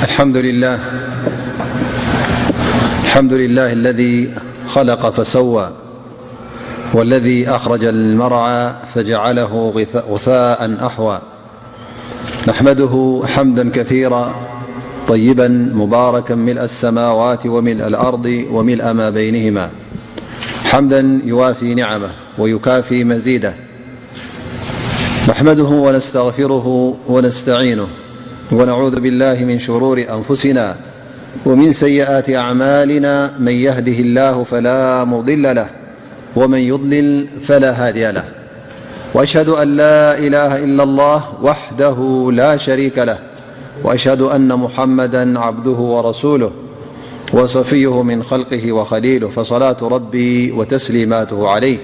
الحمد لله. الحمد لله الذي خلق فسوى، والذي أخرج المرعى فجعله غث-، غثاء أحوى. نحمده حمدا كثيرا طيبا مباركا ملء السماوات وملء الأرض وملء ما بينهما، حمدا يوافي نعمه ويكافي مزيده. نحمده ونستغفره ونستعينه، ونعوذ بالله من شرور أنفسنا ومن سيئات أعمالنا. من يهده الله فلا مضل له، ومن يضلل فلا هادي له. وأشهد أن لا إله إلا الله وحده لا شريك له، وأشهد أن محمدا عبده ورسوله، وصفيه من خلقه وخليله، فصلاة ربي وتسليماته عليه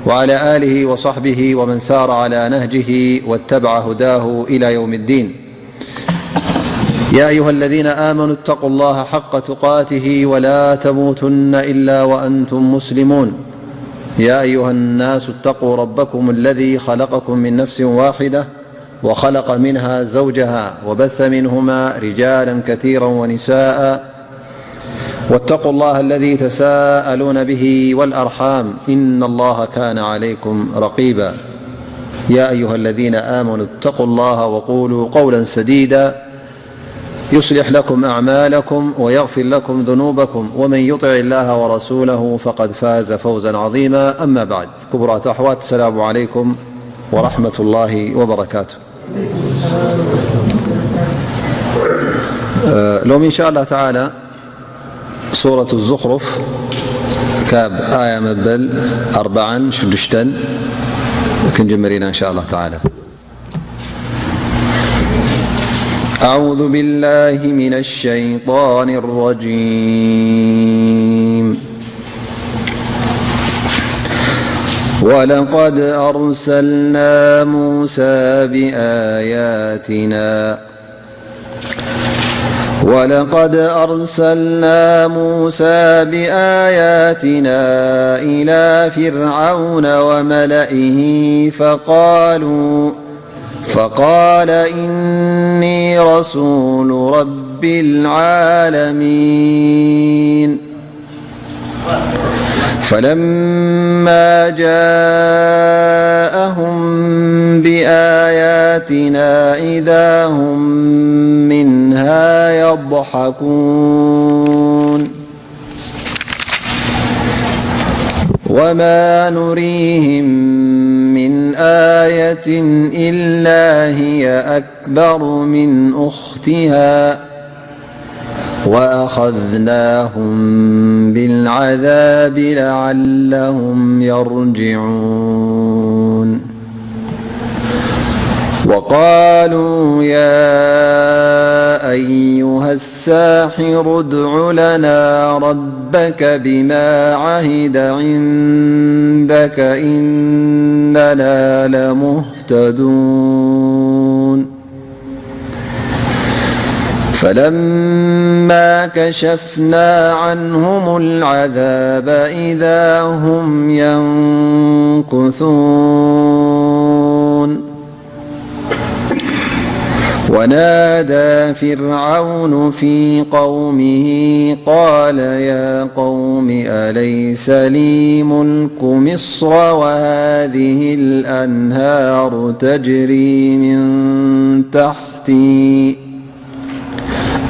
وعلى آله وصحبه ومن سار على نهجه واتبع هداه إلى يوم الدين. يا أيها الذين آمنوا اتقوا الله حق تقاته ولا تموتن إلا وأنتم مسلمون. يا أيها الناس اتقوا ربكم الذي خلقكم من نفس واحدة وخلق منها زوجها وبث منهما رجالا كثيرا ونساء، واتقوا الله الذي تساءلون به والأرحام، إن الله كان عليكم رقيبا. يا أيها الذين آمنوا اتقوا الله وقولوا قولا سديدا يصلح لكم أعمالكم ويغفر لكم ذنوبكم، ومن يطع الله ورسوله فقد فاز فوزا عظيما. أما بعد، كبرات أحوات، السلام عليكم ورحمة الله وبركاته. ሎሚ إن شاء الله تعالى ሱረት ዙኽሩፍ ካብ ኣያ መበል ኣርባዓን ሽዱሽተን ክንጅምር ኢና إن شاء الله تعالى. أعوذ بالله من الشيطان الرجيم. ولقد أرسلنا موسى بآياتنا ولقد أرسلنا موسى بآياتنا إلى فرعون وملئه فقالوا فقال إني رسول رب العالمين. فلما جاءهم بآياتنا إذا هم منها يضحكون. وما نريهم من آية إلا هي أكبر من أختها وأخذناهم بالعذاب لعلهم يرجعون. وقالوا يا أيها الساحر ادع لنا ربك بما عهد عندك إننا لمهتدون. فلما كشفنا عنهم العذاب إذا هم ينكثون. ونادى فرعون في قومه قال يا قوم أليس لي ملك مصر وهذه الأنهار تجري من تحتي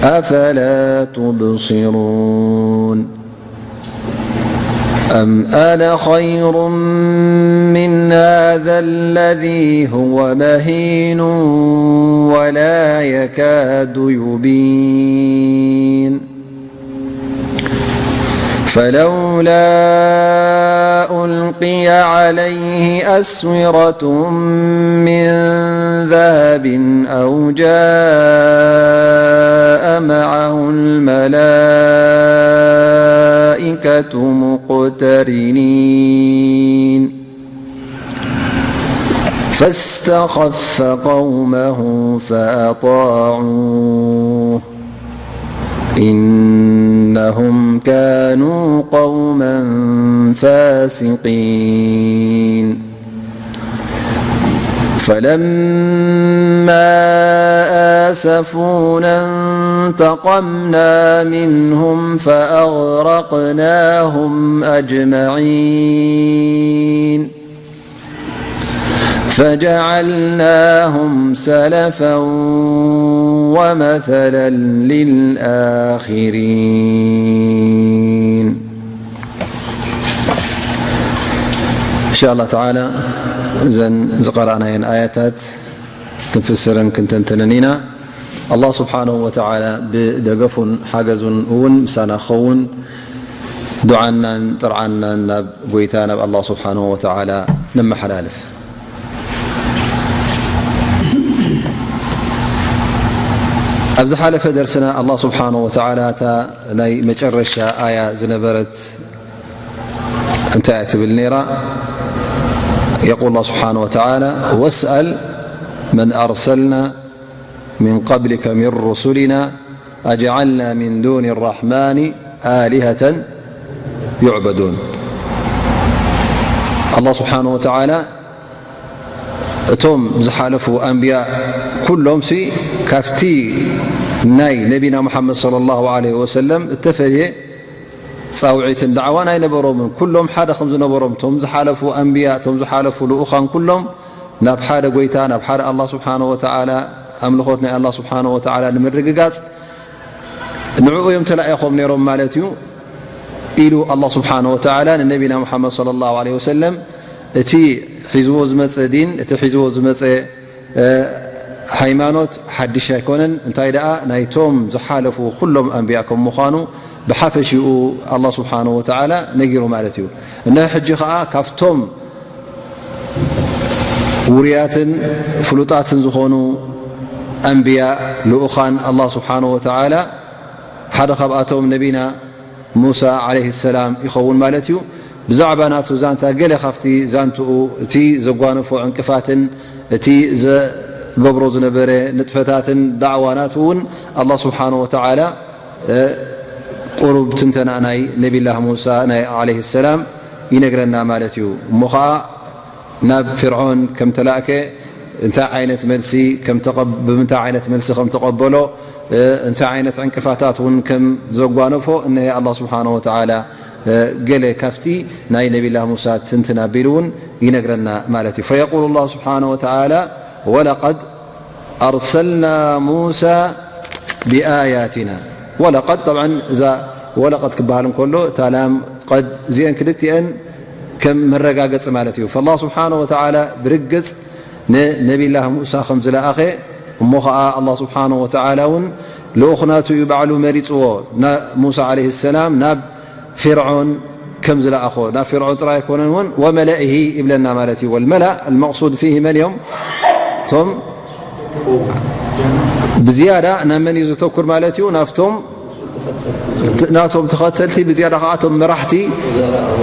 أفلا تبصرون. أم أنا خير من هذا الذي هو مهين ولا يكاد يبين. فلولا ألقي عليه أسورة من ذهب أو جاء معه الملائكة مقترنين. فاستخف قومه فأطاعوه إنهم كانوا قوما فاسقين. فلما آسفونا انتقمنا منهم فأغرقناهم أجمعين فجعلناهم سلفا ومثلا للآخرين. إن شاء الله تعالى እዘን ዝቐረእናየን ኣያታት ክንፍስርን ክንተንትንን ኢና። ኣላህ ስብሓነሁ ወተዓላ ብደገፉን ሓገዙን እውን ምሳና ክኸውን ዱዓናን ጥርዓናን ናብ ጎይታ ናብ ኣላህ ስብሓነሁ ወተዓላ ነመሓላልፍ። ኣብ ዝሓለፈ ደርስና ኣላህ ስብሓነሁ ወተዓላ እታ ናይ መጨረሻ ኣያ ዝነበረት እንታይ እያ ትብል ነይራ? يقول الله سبحانه وتعالى: واسأل من أرسلنا من قبلك من رسلنا أجعلنا من دون الرحمن آلهة يعبدون. ኣላህ ስብሓነሁ ወተዓላ እቶም ዝሓለፉ ኣንብያ ኩሎምሲ ካብቲ ናይ ነቢና ሙሓመድ ሰለላሁ ዐለይሂ ወሰለም እተፈልየ ጻውዒትን ዳዕዋን ኣይነበሮምን። ኩሎም ሓደ ከም ዝነበሮም፣ እቶም ዝሓለፉ ኣንብያ፣ እቶም ዝሓለፉ ልኡኻን ኩሎም ናብ ሓደ ጎይታ፣ ናብ ሓደ ኣላህ ስብሓነሁ ወተዓላ፣ ኣምልኾት ናይ ኣላህ ስብሓነሁ ወተዓላ ንምርግጋጽ ንዕኡ እዮም ተላኢኾም ነይሮም ማለት እዩ ኢሉ ኣላህ ስብሓነሁ ወተዓላ ንነቢና ሙሓመድ ሰለላሁ ዐለይሂ ወሰለም እቲ ሒዝዎ ዝመጸ ዲን፣ እቲ ሒዝዎ ዝመጸ ሃይማኖት ሓድሽ ኣይኮነን። እንታይ ደኣ ናይቶም ዝሓለፉ ኩሎም ኣንብያ ከም ምዃኑ ብሓፈሽኡ ኣላህ ስብሓነሁ ወተዓላ ነጊሩ ማለት እዩ። እነሆ ሕጂ ኸኣ ካብቶም ውሩያትን ፍሉጣትን ዝኾኑ ኣንብያ ልኡኻን ኣላህ ስብሓነሁ ወተዓላ ሓደ ካብኣቶም ነቢና ሙሳ ዓለይሂ ሰላም ይኸውን ማለት እዩ። ብዛዕባ ናቱ ዛንታ ገለ ካብቲ ዛንትኡ፣ እቲ ዘጓነፎ ዕንቅፋትን እቲ ዘገብሮ ዝነበረ ንጥፈታትን ዳዕዋ ናቱ እውን ኣላህ ስብሓነሁ ወተዓላ ቁሩብ ትንተና ናይ ነቢላህ ሙሳ ናይ ዓለይሂ ሰላም ይነግረና ማለት እዩ። እሞ ኸዓ ናብ ፍርዖን ከም ተላእከ፣ እንታይ ዓይነት መልሲ ከም ተቐብ-፣ ብምንታይ ዓይነት መልሲ ከም ተቐበሎ፣ እ፣ እንታይ ዓይነት ዕንቅፋታት እውን ከም ዘጓነፎ እነሄ ኣላህ ስብሓነሁ ወተዓላ፣ እ፣ ገለ ካብቲ ናይ ነቢላህ ሙሳ ትንትን ኣቢሉ እውን ይነግረና ማለት እዩ። فيقول الله سبحانه وتعالى: ولقد أرسلنا موسى بآياتنا. ወለቀድ፣ ጠብዓን እዛ ወለቀድ ክበሃል እንከሎ እታ ላም ቀድ እዚአን ክልቲአን ከም መረጋገጺ ማለት እዩ። ፈላህ ስብሓነ ወተዓላ ብርግጽ ንነቢላህ ሙሳ ከም ዝለኣኸ እሞ ኸዓ ኣላህ ስብሓነ ወተዓላ እውን ልኡኽ ናቱ እዩ ባዕሉ መሪጽዎ፣ ና-፣ ሙሳ ዓለይሂ ሰላም ናብ ፊርዖን ከም ዝለኣኾ፣ ናብ ፊርዖን ጥራይ ኣይኮነን እውን ወመለኢሂ ይብለና ማለት እዩ። ወልመላእ ኣልመቕሱድ ፊሂ መን እዮም? እቶም ብዝያዳ ናብ መን እዩ ዘተኩር ማለት እዩ? ናብቶም ናቶም ተኸተልቲ፣ ብዝያዳ ከዓ እቶም መራሕቲ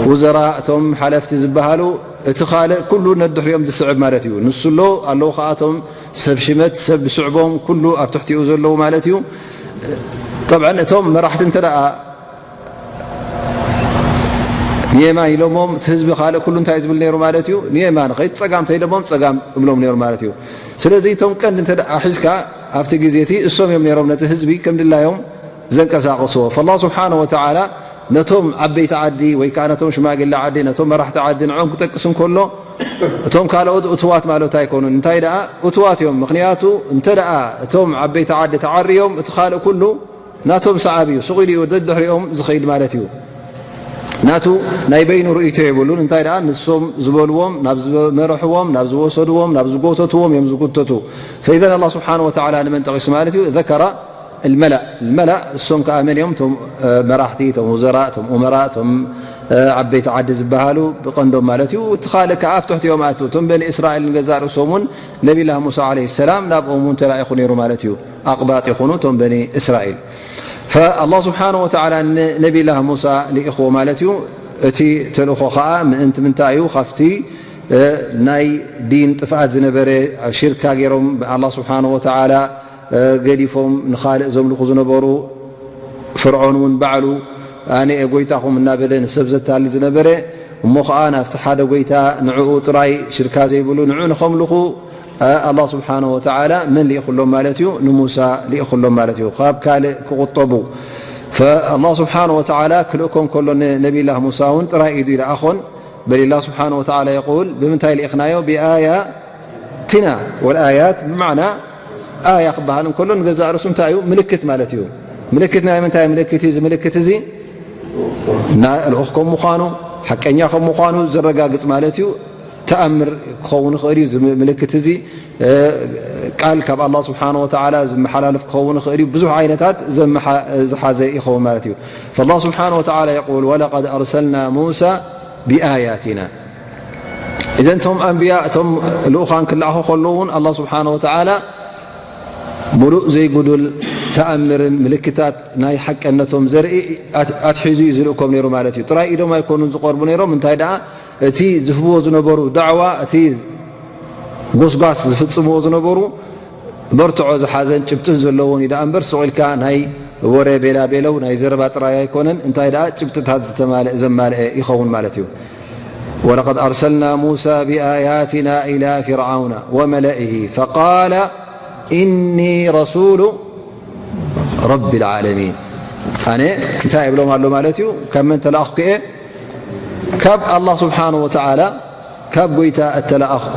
ውዘራ፣ እቶም ሓለፍቲ ዝበሃሉ፣ እቲ ካልእ ኩሉ ነድሕሪኦም ዝስዕብ ማለት እዩ። ንሱ ኣሎ ኣለዉ ከዓ እቶም ሰብ ሽመት፣ ሰብ ዝስዕቦም ኩሉ ኣብ ትሕቲኡ ዘለዉ ማለት እዩ። ጠብዐን እቶም መራሕቲ እንተ ደኣ ንየማን ኢሎሞም፣ እቲ ህዝቢ ካልእ ኩሉ እንታይ ዝብል ነይሩ ማለት እዩ? ንየማን ኸይድ፣ ጸጋም ተኢሎሞም ጸጋም እብሎም ነይሩ ማለት እዩ። ስለዚ እቶም ቀንዲ እንተ ደኣ ሒዝካ ኣብቲ ግዜ እቲ እሶም እዮም ነይሮም ነቲ ህዝቢ ከም ድላዮም ዘንቀሳቐስዎ። ፈላህ ስብሓነ ወተዓላ ነቶም ዓበይቲ ዓዲ ወይ ከዓ ነቶም ሽማግለ ዓዲ፣ ነቶም መራሕቲ ዓዲ ንዕኦም ክጠቅስ እንከሎ፣ እቶም ካልኦት እቱዋት ማለት ኣይኮኑን። እንታይ ደኣ እቱዋት እዮም። ምኽንያቱ እንተ ደኣ እቶም ዓበይቲ ዓዲ ተዓርዮም፣ እቲ ካልእ ኩሉ ናቶም ሰዓቢ እዩ። ስቕ ኢሉ እዩ ደድሕሪኦም ዝኸይድ ማለት እዩ። ናቱ ናይ በይኑ ርእይቶ የብሉን። እንታይ ደኣ ንሶም ዝበልዎም፣ ናብ ዝመርሕዎም፣ ናብ ዝወሰድዎም፣ ናብ ዝጎተትዎም እዮም ዝጉተቱ። ፈኢዘን ኣላህ ስብሓነ ወተዓላ ንመን ጠቒሱ ማለት እዩ? ዘከረ ልመላእ። ልመላእ እሶም ከዓ መን እዮም? እቶም፣ እ፣ መራሕቲ፣ እቶም ውዘራ፣ እቶም ኡመራ፣ እቶም፣ እ፣ ዓበይቲ ዓዲ ዝበሃሉ ብቐንዶም ማለት እዩ። እቲ ካልእ ከዓ ኣብ ትሕቲኦም ኣቱ። እቶም በኒ እስራኤል ንገዛእ ርእሶም እውን ነቢላህ ሙሳ ዓለይሂ ሰላም ናብኦም እውን ተላኢኹ ነይሩ ማለት እዩ። ኣቕባጥ ይኹኑ እቶም በኒ እስራኤል። ፈኣላህ ስብሓነ ወተዓላ ንነቢላህ ሙሳ ልኢኽዎ ማለት እዩ። እቲ ተልእኾ ከዓ ምእንቲ ምንታይ እዩ? ካብቲ፣ እ፣ ናይ ዲን ጥፍኣት ዝነበረ፣ ሽርካ ገይሮም ብኣላህ ስብሓነ ወተዓላ፣ እ፣ ገዲፎም ንኻልእ ዘምልኹ ዝነበሩ፣ ፍርዖን እውን ባዕሉ ኣነ እየ ጎይታኹም እናበለ ንሰብ ዘታልል ዝነበረ፣ እሞ ኸዓ ናብቲ ሓደ ጎይታ ንዕኡ ጥራይ ሽርካ ዘይብሉ ንዕኡ ንኸምልኹ ኣላህ ስብሓነሁ ወተዓላ መን ልኢኹሎም ማለት እዩ? ንሙሳ ልኢኹሎም ማለት እዩ፣ ካብ ካልእ ክቑጠቡ። ኣላህ ስብሓነሁ ወተዓላ ክልእኮም ከሎ ንነቢላህ ሙሳ እውን ጥራይ ኢዱ ይልኣኾን። በል ኣላህ ስብሓነሁ ወተዓላ የቁል፣ ብምንታይ ልኢኽናዮ? ብኣያትና። ወልኣያት ብማዕና ኣያ ክበሃል እንከሎ ንገዛእ ርእሱ እንታይ እዩ? ምልክት ማለት እዩ። ምልክት ናይ ምንታይ ምልክት እዩ? እዚ ምልክት እዚ ና-፣ ልኡኽ ከም ምዃኑ፣ ሓቀኛ ከም ምዃኑ ዘረጋግጽ ማለት እዩ። ተኣምር ክኸውን ይኽእል እዩ። እዚ ምልክት እዚ፣ እ፣ ቃል ካብ ኣላህ ስብሓነሁ ወተዓላ ዝመሓላለፍ ክኸውን ይኽእል እዩ። ብዙሕ ዓይነታት ዘመሓ-፣ ዝሓዘ ይኸውን ማለት እዩ። ፈላህ ስብሓነሁ ወተዓላ የቁል፣ "ወለቀድ ኣርሰልና ሙሳ ብኣያቲና።" እዘን እቶም ኣንብያ፣ እቶም ልኡኻን ክለኣኹ ከለዉ እውን ኣላህ ስብሓነሁ ወተዓላ ሙሉእ ዘይጉዱል ተኣምርን ምልክታት ናይ ሓቀነቶም ዘርኢ ኣት-፣ ኣትሒዙ እዩ ዝልእኮም ነይሩ ማለት እዩ። ጥራይ ኢዶም ኣይኮኑን ዝቐርቡ ነይሮም። እንታይ ደኣ እቲ ዝህብዎ ዝነበሩ ዳዕዋ፣ እቲ ጎስጓስ ዝፍጽምዎ ዝነበሩ መርትዖ ዝሓዘን ጭብጥን ዘለዎን እዩ ደኣ እምበር፣ ስቕ ኢልካ ናይ ወረ ቤላቤለው ናይ ዘረባ ጥራይ ኣይኮነን። እንታይ ደኣ ጭብጥታት ዝተማልአ፣ ዘማልአ ይኸውን ማለት እዩ። ወለቀድ ኣርሰልና ሙሳ ብኣያትና ኢላ ፊርዓውነ ወመለኢሂ ፈቃለ ኢኒ ረሱሉ ረቢ ልዓለሚን። ኣነ እንታይ እብሎም ኣሎ ማለት እዩ? ካብ መን ተለኣኽኩ እየ? ካብ ኣላህ ስብሓነሁ ወተዓላ፣ ካብ ጎይታ እተለኣኽኩ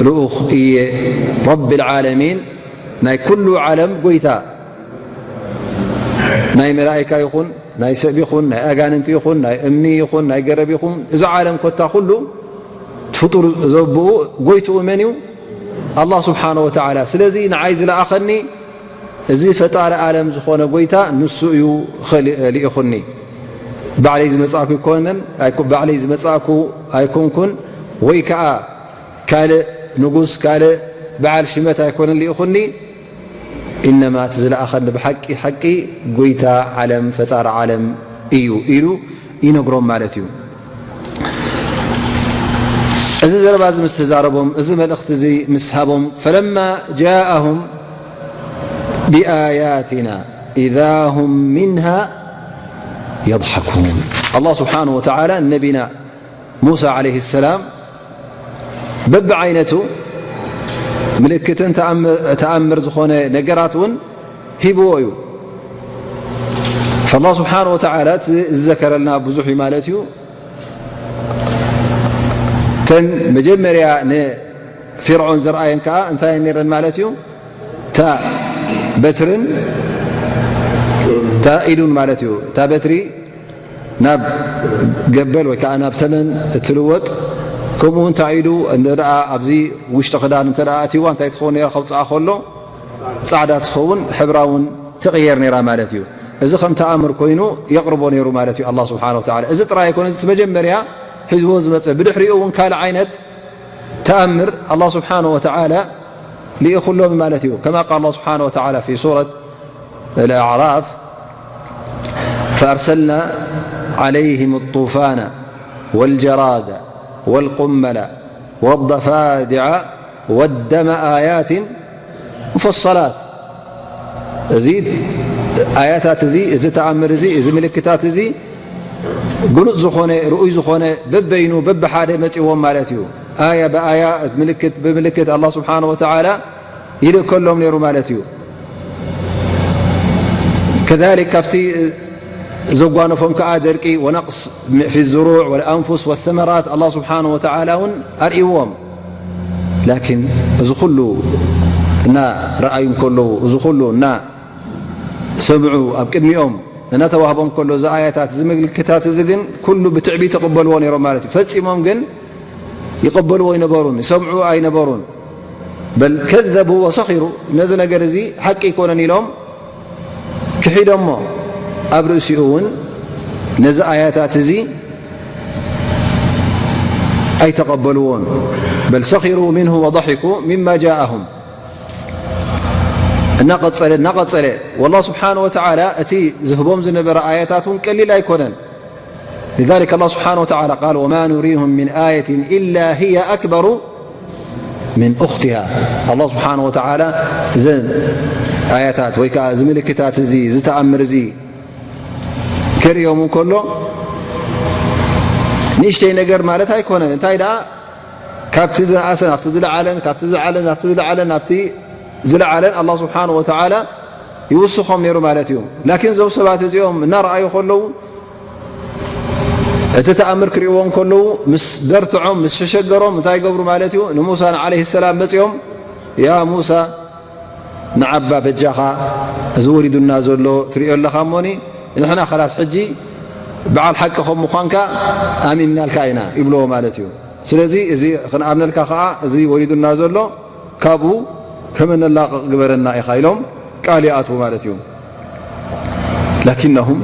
ልኡኽ እየ። ረቢ ልዓለሚን፣ ናይ ኩሉ ዓለም ጎይታ፣ ናይ መላኢካ ይኹን፣ ናይ ሰብ ይኹን፣ ናይ ኣጋንንቲ ይኹን፣ ናይ እምኒ ይኹን፣ ናይ ገረብ ይኹን፣ እዚ ዓለም ኮታ ኩሉ ፍጡር ዘብኡ ጎይትኡ መን እዩ? ኣላህ ስብሓነሁ ወተዓላ። ስለዚ ንዓይ ዝለኣኸኒ እዚ ፈጣሪ ዓለም ዝኾነ ጎይታ ንሱ እዩ ኸሊ-፣ ልኢኹኒ። ባዕለይ ዝመጻእኩ ኣይኮነን፣ ኣይኮ-፣ ባዕለይ ዝመጻእኩ ኣይኮንኩን፣ ወይ ከኣ ካልእ ንጉስ፣ ካልእ በዓል ሽመት ኣይኮነን ልኢኹኒ። ኢነማ እቲ ዝለኣኸኒ ብሓቂ ሓቂ ጎይታ ዓለም፣ ፈጣሪ ዓለም እዩ ኢሉ ይነግሮም ማለት እዩ። እዚ ዘረባ እዚ ምስ ተዛረቦም፣ እዚ መልእኽቲ እዚ ምስ ሃቦም፣ ፈለማ ጃኣሁም ብኣያቲና ኢዛ ሁም ሚንሃ የድሓኩን። ኣላህ ስብሓነሁ ወተዓላ ንነቢና ሙሳ ዓለይሂ ሰላም በብዓይነቱ ምልክትን ተኣም-፣ ተኣምር ዝኾነ ነገራት እውን ሂብዎ እዩ። ፈላህ ስብሓነሁ ወተዓላ እቲ ዝዘከረልና ብዙሕ እዩ ማለት እዩ። እተን መጀመርያ ንፊርዖን ዘርኣየን ከኣ እንታይ ነይረን ማለት እዩ? እታ በትርን እታ ኢዱን ማለት እዩ። እታ በትሪ ናብ ገበል ወይ ከኣ ናብ ተመን እትልወጥ፣ ከምኡ እውን እታ ኢዱ እንተ ደኣ ኣብዚ ውሽጢ ክዳን እንተ ደኣ ኣትይዋ እንታይ ትኸውን ነይራ? ከውጽኣ ከሎ ጻዕዳ ትኸውን፣ ሕብራ እውን ትቕየር ነይራ ማለት እዩ። እዚ ከም ተኣምር ኮይኑ የቕርቦ ነይሩ ማለት እዩ ኣላህ ስብሓነሁ ወተዓላ። እዚ ጥራይ ኣይኮነን፣ እዚ መጀመርያ ሒዝዎ ዝመጸ። ብድሕሪኡ እውን ካልእ ዓይነት ተኣምር ኣላህ ስብሓነሁ ወተዓላ ልኢኹሎም ማለት እዩ። ከማ ቃል ኣላህ ስብሓነሁ ወተዓላ ፊ ሱረት الأعراف، فأرسلنا عليهم الطوفان والجراد والقمل والضفادع والدم آيات مفصلات። እዚ ኣያታት እዚ፣ እዚ ተኣምር እዚ፣ እዚ ምልክታት እዚ ግሉጽ ዝኾነ፣ ርኡይ ዝኾነ በበይኑ በብሓደ መጺዎም ማለት እዩ። ኣያ ብኣያ፣ ምልክት ብምልክት ኣላህ ስብሓነሁ ወተዓላ ይልእከሎም ነይሩ ማለት እዩ። ከዛሊክ ካብቲ ዘጓነፎም ከኣ ደርቂ ወነቅስ ፊ ዝሩዕ ወልኣንፉስ ወሰመራት ኣላህ ስብሓነሁ ወተዓላ እውን ኣርእይዎም። ላኪን እዚ ኩሉ እና ረኣዩ ከለዉ፣ እዚ ኩሉ እና ሰምዑ ኣብ ቅድሚኦም እናተዋህቦም ከሎ፣ እዚ ኣያታት፣ እዚ ምልክታት እዚ ግን ኩሉ ብትዕቢት ይቕበልዎ ነይሮም ማለት እዩ። ፈጺሞም ግን ይቕበልዎ ኣይነበሩን፣ ይሰምዑ ኣይነበሩን። በል ከዘቡ ወሰኺሩ፣ ነዚ ነገር እዚ ሓቂ ኣይኮነን ኢሎም ክሒዶሞ፣ ኣብ ርእሲኡ እውን ነዚ ኣያታት እዚ ኣይተቐበልዎን። በል ሰኺሩ ሚንሁ ወضحكوا مما جاءهم። እናቐጸለ፣ እናቐጸለ፣ ወላህ ስብሓነ ወተዓላ እቲ ዝህቦም ዝነበረ ኣያታት እውን ቀሊል ኣይኮነን። لذلك الله سبحانه وتعالى قال: "وما نريهم من آية إلا هي أكبر من أختها." ኣላህ ስብሓነ ወተዓላ እዘን ኣያታት ወይ ከኣ እዚ ምልክታት እዚ፣ እዚ ተኣምር እዚ ከርእዮም እንከሎ፣ ንእሽተይ ነገር ማለት ኣይኮነን። እንታይ ደኣ፣ ካብቲ ዝነኣሰ ናብቲ ዝለዓለን፣ ካብቲ ዝለዓለ ናብቲ ዝለዓለን፣ ናብቲ ዝለዓለን ኣላህ ስብሓነሁ ወተዓላ ይውስኾም ነይሩ ማለት እዩ። ላኪን እዞም ሰባት እዚኦም እናረኣዩ ከለዉ፣ እቲ ተኣምር ክርእይዎ እንከለዉ፣ ምስ በርትዖም፣ ምስ ሸሸገሮም እንታይ ይገብሩ ማለት እዩ? ንሙሳ ዓለይሂ ሰላም መጺኦም፣ "ያ ሙሳ፣ ንዓባ በጃኻ፣ እዚ ወሪዱና ዘሎ ትርእዮ ኣለኻ እሞኒ፣ ንሕና ኸላስ ሕጂ በዓል ሓቂ ከም ምዃንካ ኣሚንናልካ ኢና" ይብልዎ ማለት እዩ። ስለዚ እዚ ክንኣምነልካ ኸዓ፣ እዚ ወሪዱና ዘሎ ካብኡ ከመነላቕቕ ግበረና ኢኻ ኢሎም ቃል ይኣትዉ ማለት እዩ። ላኪነሁም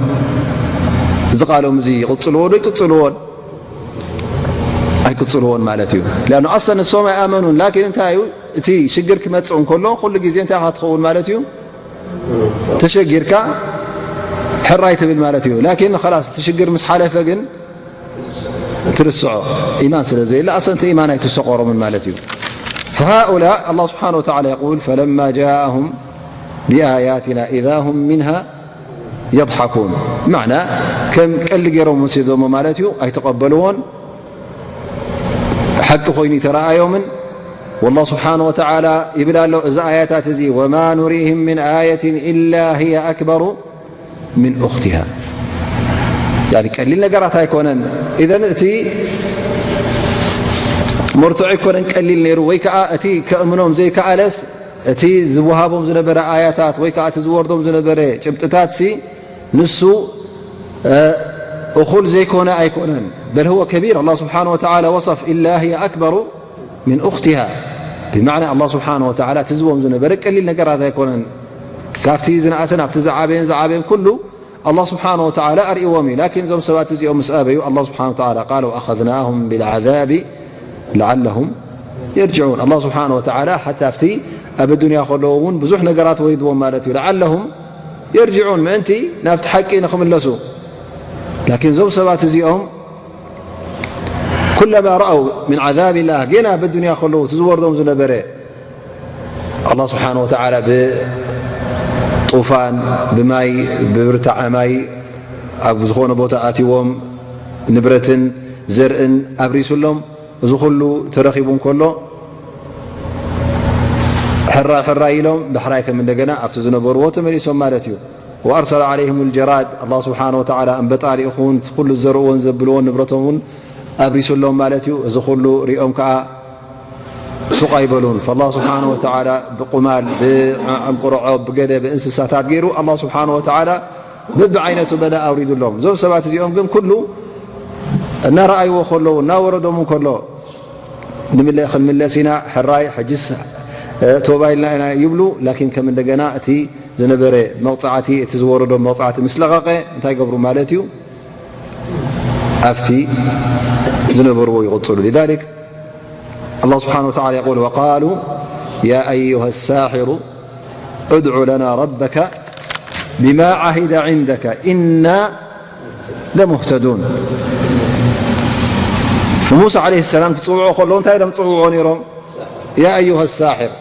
እዚ ቃሎም እዚ ይቕጽልዎ ዶ ይቅጽልዎን? ኣይቅጽልዎን ማለት እዩ። ሊኣኑ ኣስለን ንሶም ኣይኣመኑን። ላኪን እንታይ እዩ? እቲ ሽግር ክመጽእ እንከሎ ኩሉ ግዜ እንታይ ኢኻ ትኸውን ማለት እዩ? ተሸጊርካ ሕራይ ትብል ማለት እዩ። ላኪን ኸላስ እቲ ሽግር ምስ ሓለፈ ግን ትርስዖ። ኢማን ስለ ዘየለ ኣስለን እቲ ኢማን ኣይትሰቆሮምን ማለት እዩ። فهؤلاء الله سبحانه وتعالى يقول فلما جاءهم بآياتنا إذا هم منها يضحكون. ማዕና ከም ቀልዲ ገይሮም ወሲዶሞ ማለት እዩ። ኣይተቐበልዎን፣ ሓቂ ኮይኑ ተረኣዮምን። والله سبحانه وتعالى ይብል ኣሎ፣ እዚ ኣያታት እዚ وما نريهم من آية إلا هي أكبر من أختها. ያኒ ቀሊል ነገራት ኣይኮነን። ኢዘን እቲ መርትዖ ኣይኮነን ቀሊል ነይሩ፣ ወይ ከዓ እቲ ከእምኖም ዘይከኣለስ እቲ ዝወሃቦም ዝነበረ ኣያታት ወይ ከዓ እቲ ዝወርዶም ዝነበረ ጭብጥታት ሲ ንሱ እኹል ዘይኮነ ኣይኮነን። በል هو كبير، الله سبحانه وتعالى وصف إلا هي أكبر من أختها. ብማዕና ኣላህ ስብሓነ ወተዓላ እቲ ዝቦም ዝነበረ ቀሊል ነገራት ኣይኮነን። ካብቲ ዝነኣሰን ኣብቲ ዝዓበየን ዝዓበየን ኩሉ ኣላህ ስብሓነ ወተዓላ ኣርእዎም እዩ። ላኪን እዞም ሰባት እዚኦም ምስ ኣበዩ ኣላህ ስብሓነ ወተዓላ ቃል وأخذناهم بالعذاب لعلهم يرجعون. ኣላህ ስብሓነ ወተዓላ ሓታ ኣብቲ ኣብ ኣዱንያ ከለዉ እውን ብዙሕ ነገራት ወሪድዎም ማለት እዩ። لعلهم يرجعون ምእንቲ ናብቲ ሓቂ ንኽምለሱ። ላኪን እዞም ሰባት እዚኦም ኩለማ ረኣው ምን ዓዛብ ላህ፣ ጌና ኣብ ኣዱንያ ከለዉ እቲ ዝወርዶም ዝነበረ ኣላህ ስብሓነ ወተዓላ ብጡፋን፣ ብማይ፣ ብብርታዐ ማይ ኣብ ዝኾነ ቦታ ኣትዎም፣ ንብረትን ዘርእን ኣብሪሱሎም፣ እዚ ኩሉ ተረኺቡ እንከሎ፣ ሕራይ ሕራይ ኢሎም፣ ዳሕራይ ከም እንደገና ኣብቲ ዝነበርዎ ተመሊሶም ማለት እዩ። وأرسل عليهم الجراد፣ ኣላህ ስብሓነ ወተዓላ ኣንበጣ ልኢኹ እውን፣ እቲ ኩሉ ዝዘርእዎን ዘብልዎን ንብረቶም እውን ኣብሪሱሎም ማለት እዩ። እዚ ኩሉ ሪኦም ከዓ ሱቕ ኣይበሉን። فالله سبحانه وتعالى ብቁማል፣ ብዕንቁርዖ፣ ብገለ፣ ብእንስሳታት ገይሩ ኣላህ ስብሓነ ወተዓላ በብዓይነቱ በላ ኣውሪዱሎም። እዞም ሰባት እዚኦም ግን ኩሉ እናረኣይዎ ከለዉ፣ እናወረዶም እንከሎ፣ ንምለ-፣ ክንምለስ ኢና፣ ሕራይ፣ ሕጅስ፣ እ፣ ቶባ ኢልና ኢና ይብሉ። ላኪን ከም እንደገና እቲ ዝነበረ መቕጻዕቲ፣ እቲ ዝወረዶም መቕጻዕቲ ምስ ለቐቐ፣ እንታይ ይገብሩ ማለት እዩ? ኣብቲ ዝነበርዎ ይቕጽሉ። لذلك الله سبحانه وتعالى يقول وقالوا يا أيها الساحر ادع لنا ربك بما عهد عندك إنا لمهتدون. ሙሳ ዓለይሂ ሰላም ክጽውዑ ከለዉ እንታይ ኢሎም ጽውዑ ነይሮም? يا أيها الساحر.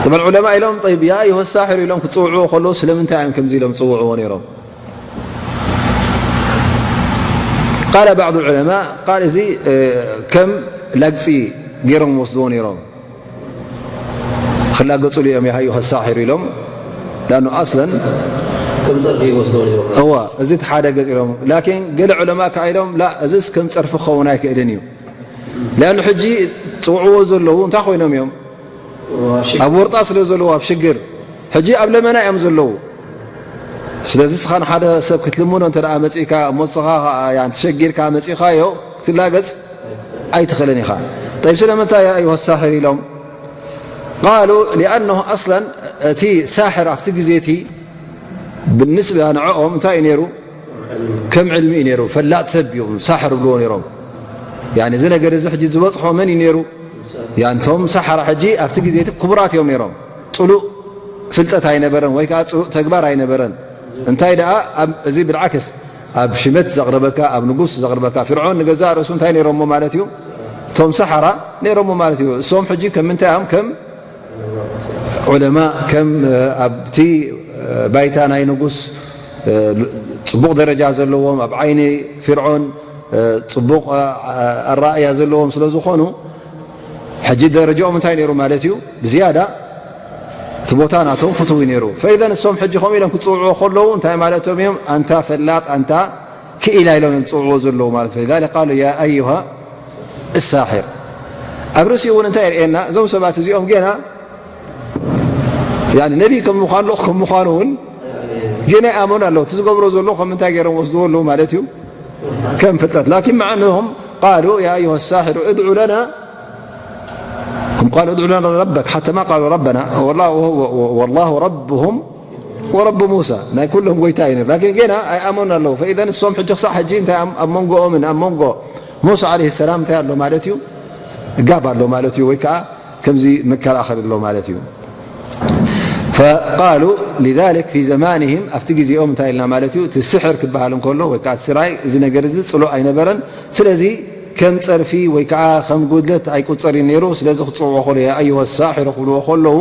طبعا ዑለማ ኢሎም طيب يا أيها الساحر ኢሎም ክጽውዑ ከለዉ ስለምንታይ እዮም ከምዚ ኢሎም ጽውዑዎ ነይሮም? قال بعض العلماء قال እዚ ከም ላግጺ ገይሮም ወስድዎ ነይሮም። ክላገጹሉ እዮም يا أيها الساحر ኢሎም። لأنه أصلا ከም ጸርፊ ይወስድዎ ነይሮም። እዋ፣ እዚ እቲ ሓደ ገጽ ኢሎም። ላኪን ገለ ዑለማ ከኣ ኢሎም ላ፣ እዚስ ከም ጸርፊ ክኸውን ኣይክእልን እዩ። لأنه ሕጂ ጽውዕዎ ዘለዉ እንታይ ኮይኖም እዮም? ኣብ ወርጣ ስለ ዘለዉ ኣብ ሽግር፣ ሕጂ ኣብ ለመና እዮም ዘለዉ። ስለዚ እስኻ ንሓደ ሰብ ክትልምኖ እንተ ደኣ መጺእካ፣ እሞ ንስኻ ኸኣ ያን ተሸጊርካ መጺእኻዮ ክትላገጽ ኣይትኽእልን ኢኻ። طيب ስለምንታይ يا أيها الساحر ኢሎም? قالوا لأنه أصلا እቲ ሳሕር ኣብቲ ግዜ እቲ ብንስባ ንዕኦም እንታይ እዩ ነይሩ? ከም ዕልሚ እዩ ነይሩ። ፈላጥ ሰብ እዮም ሳሕር ይብልዎ ነይሮም። ያኒ እዚ ነገር እዚ ሕጂ ዝበጽሖ መን እዩ ነይሩ? ያንቶም ሳሓራ ሕጂ ኣብቲ ግዜ እቲ ክቡራት እዮም ነይሮም። ጽሉእ ፍልጠት ኣይነበረን ወይ ከዓ ጽሉእ ተግባር ኣይነበረን። እንታይ ደኣ ኣብ እዚ ብልዓክስ ኣብ ሽመት ዘቕረበካ፣ ኣብ ንጉስ ዘቕረበካ፣ ፍርዖን ንገዛእ ርእሱ እንታይ ነይሮሞ ማለት እዩ? እቶም ሳሓራ ነይሮሞ ማለት እዩ። እሶም ሕጂ ከም ምንታይ እዮም? ከም ዑለማ፣ ከም ኣብቲ ባይታ ናይ ንጉስ ጽቡቕ ደረጃ ዘለዎም፣ ኣብ ዓይኒ ፍርዖን ጽቡቕ ኣረኣእያ ዘለዎም ስለ ዝኾኑ፣ ሕጂ ደረጃኦም እንታይ ነይሩ ማለት እዩ? ብዝያዳ እቲ ቦታ ናቶም ፍትዊ ነይሩ። ፈኢዘን እሶም ሕጂ ከምኡ ኢሎም ክጽውዕዎ ከለዉ እንታይ ማለቶም እዮም? ኣንታ ፈላጥ፣ ኣንታ ክኢላ ኢሎም እዮም ዝጽውዕዎ ዘለዉ ማለት እዩ። ፈሊዛሊክ ቃሉ ያ ኣዩሃ እሳሒር። ኣብ ርእሲኡ እውን እንታይ የርእየና? እዞም ሰባት እዚኦም ጌና ያኒ ነቢ ከም ምዃኑ ልኡኽ ከም ምዃኑ እውን ጌና ይኣመኑ ኣለዉ። እቲ ዝገብሮ ዘለዉ ከም ምንታይ ገይሮም ወስድዎ ኣለዉ ማለት እዩ? ከም ፍልጠት። ላኪን መዓ እነሁም ቃሉ ያ ኣዩሃ ሳሒሩ እድዑ ለና፣ هم قالوا ادع لنا ربك حتى ما قالوا ربنا والله، والله ربهم ورب موسى ናይ ኩሎም ጎይታ እዩ ነይሩ። ላኪን ጌና ኣይኣመኑን ኣለዉ። ፈኢዘን እሶም ሕጂ ክሳዕ ሕጂ እንታይ ኣብ፣ ኣብ መንጎኦምን ኣብ መንጎ ሙሳ ዓለይሂ ሰላም እንታይ ኣሎ ማለት እዩ? ጋብ ኣሎ ማለት እዩ፣ ወይ ከዓ ከምዚ መከላኸል ኣሎ ማለት እዩ። فقالوا لذلك في زمانهم ኣብቲ ግዜኦም እንታይ ኢልና ማለት እዩ? እቲ ስሕር ክበሃል እንከሎ ወይ ከዓ እቲ ስራይ እዚ ነገር እዚ ጽሉእ ኣይነበረን። ስለዚ ከም ጸርፊ ወይ ከዓ ከም ጉድለት ኣይቁጸርን ነይሩ። ስለዚ ክጽውዕዎ ከሎ ያ ኣዩሃ ሳሒሩ ክብልዎ ከለዉ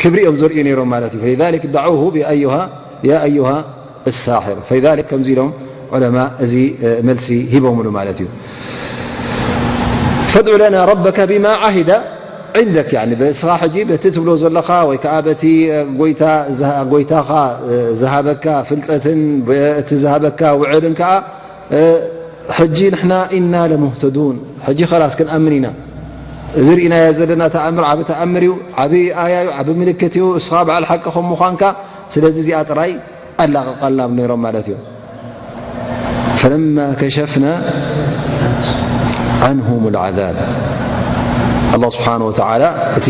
ክብሪ እዮም ዘርእዩ ነይሮም ማለት እዩ። فلذلك دعوه بأيها يا أيها الساحر. فلذلك ከምዚ ኢሎም ዑለማ እዚ መልሲ ሂቦምሉ ማለት እዩ። فادع لنا ربك بما عهد عندك، يعني በስኻ ሕጂ በቲ ትብሎ ዘለኻ ወይ ከዓ በቲ ጎይታ ዝሃ-፣ ጎይታኻ ዝሃበካ ፍልጠትን በቲ ዝሃበካ ውዕልን ከዓ ሕጂ ንሕና ኢና ለሙህተዱን፣ ሕጂ ኸላስ ክንኣምን ኢና። እዚ ርኢናዮ ዘለና ተኣምር ዓቢ ተኣምር እዩ፣ ዓቢ ኣያ እዩ፣ ዓቢ ምልክት እዩ። እስኻ በዓል ሓቂ ከም ምዃንካ፣ ስለዚ እዚኣ ጥራይ ኣላቕቃልና ነይሮም ማለት እዩ። ፈለማ ከሸፍና ዓንሁም ልዓዛብ፣ ኣላህ ስብሓነ ወተዓላ እቲ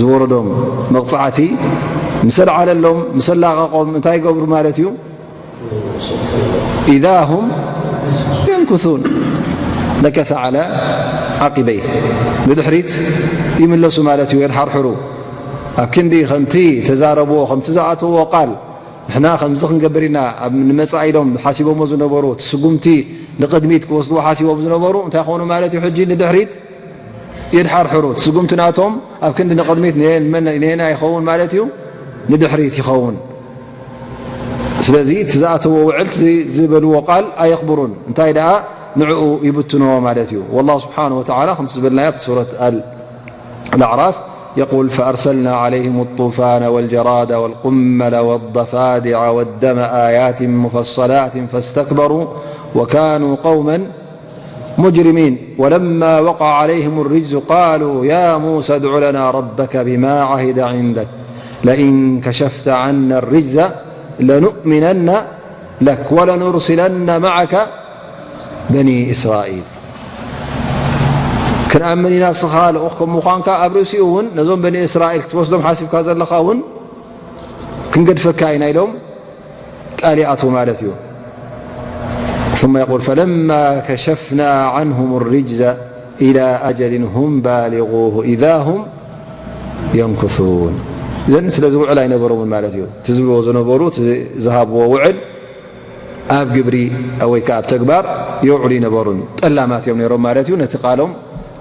ዝወረዶም መቕፃዕቲ ምስ ኣልዓለሎም፣ ምስ ኣላቐቖም እንታይ ይገብሩ ማለት እዩ? إذا هم ينكثون نكث على عقبيه ንድሕሪት ይምለሱ ማለት እዩ። የድሓርሕሩ ኣብ ክንዲ ከምቲ ተዛረብዎ ከምቲ ዝኣተዎ ቃል ንሕና ከምዚ ክንገብር ኢና ኣብ ንመጻኢ ኢሎም ሓሲቦሞ ዝነበሩ እቲ ስጉምቲ ንቕድሚት ክወስድዎ ሓሲቦም ዝነበሩ እንታይ ኾኑ ማለት እዩ? ሕጂ ንድሕሪት የድሓርሕሩ። እቲ ስጉምቲ ናቶም ኣብ ክንዲ ንቕድሚት ንየና ይኸውን ማለት እዩ? ንድሕሪት ይኸውን። ስለዚ እቲ ዝኣተዎ ውዕል ዝበልዎ ቃል ኣየኽብሩን። እንታይ ደኣ ንዕኡ ይብትንዎ ማለት እዩ። والله سبحانه وتعالى ከምቲ ዝበልናዮ ኣብቲ ሱረት ኣልኣዕራፍ يقول فأرسلنا عليهم الطوفان والجراد والقمل والضفادع والدم آيات مفصلات فاستكبروا وكانوا قوما مجرمين ولما وقع عليهم الرجز قالوا يا موسى ادع لنا ربك بما عهد عندك لئن كشفت عنا الرجز لنؤمنن لك ولنرسلن معك بني إسرائيل ክንኣምን ኢና ንስኻ ልኡኽ ከም ምዃንካ ኣብ ርእሲኡ እውን ነዞም በኒ እስራኤል ክትወስዶም ሓሲብካ ዘለኻ እውን ክንገድፈካ ኢና ኢሎም ቃል ይኣትዉ ማለት እዩ። ثم يقول فلما كشفنا عنهم الرجز إلى أجل هم بالغوه إذا هم ينكثون እዘን ስለዚ ውዕል ኣይነበሮምን ማለት እዩ። እቲ ዝብልዎ ዝነበሩ እቲ ዝሃብዎ ውዕል ኣብ ግብሪ ወይ ከዓ ኣብ ተግባር የውዕሉ ይነበሩን ጠላማት እዮም ነይሮም ማለት እዩ። ነቲ ቃሎም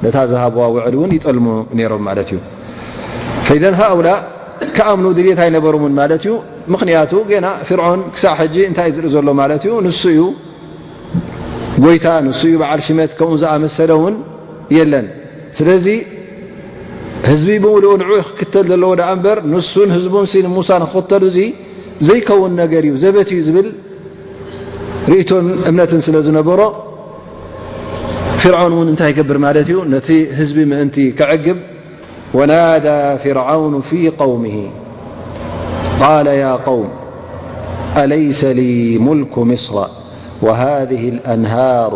ነታ ዝሃብዋ ውዕል እውን ይጠልሙ ነይሮም ማለት እዩ። ፈኢዘን ሃኡላ ክኣምኑ ድልየት ኣይነበሮምን ማለት እዩ። ምኽንያቱ ጌና ፍርዖን ክሳዕ ሕጂ እንታይ ዝርኢ ዘሎ ማለት እዩ? ንሱ እዩ ጎይታ፣ ንሱ እዩ በዓል ሽመት፣ ከምኡ ዝኣመሰለ እውን የለን። ስለዚ ህዝቢ ብምሉኡ ንዑ ክክተል ዘለዎ ደኣ እምበር ንሱን ህዝቡን ሲ ንሙሳ ንክኽተሉ እዚ ዘይከውን ነገር እዩ፣ ዘበት እዩ ዝብል ርእይቶን እምነትን ስለ ዝነበሮ ፍርዖን እውን እንታይ ይገብር ማለት እዩ? ነቲ ህዝቢ ምእንቲ ከዕግብ ونادى فرعون في قومه قال يا قوم أليس لي ملك مصر وهذه الأنهار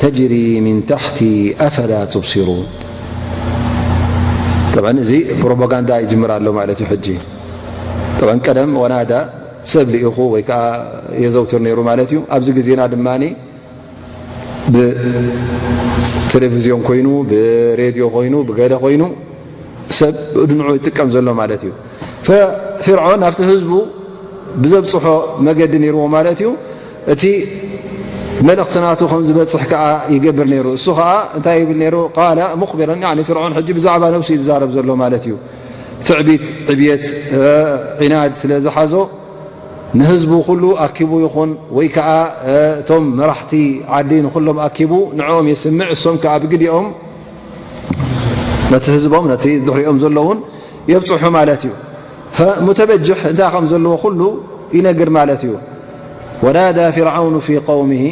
تجري من تحتي أفلا تبصرون طبعا እዚ ፕሮፓጋንዳ ይጅምር ኣሎ ማለት እዩ። ሕጂ طبعا ቀደም ወናዳ ሰብ ልኢኹ ወይ ከዓ የዘውትር ነይሩ ማለት እዩ። ኣብዚ ግዜና ድማ ብቴሌቪዝዮን ኮይኑ ብሬድዮ ኮይኑ ብገለ ኮይኑ ሰብ ንዑ ይጥቀም ዘሎ ማለት እዩ። ፈፊርዖን ኣብቲ ህዝቡ ብዘብፅሖ መገዲ ነይርዎ ማለት እዩ። እቲ መልእኽቲ ናቱ ከም ዝበፅሕ ከዓ ይገብር ነይሩ። እሱ ከዓ እንታይ ይብል ነይሩ? ቃለ ሙኽቢረን ያኒ ፍርዖን ሕጂ ብዛዕባ ነብሱ እዩ ዝዛረብ ዘሎ ማለት እዩ። ትዕቢት፣ ዕብየት፣ ዒናድ ስለ ዝሓዞ ንህዝቡ ኩሉ ኣኪቡ ይኹን ወይ ከዓ እቶም መራሕቲ ዓዲ ንኩሎም ኣኪቡ ንዕኦም የስምዕ፣ እሶም ከዓ ብግዲኦም ነቲ ህዝቦም ነቲ ድሕሪኦም ዘለውን የብፅሑ ማለት እዩ። ፈሙተበጅሕ እንታይ ከም ዘለዎ ኩሉ ይነግር ማለት እዩ። ወናዳ ፊርዓውኑ ፊ ቀውሚሂ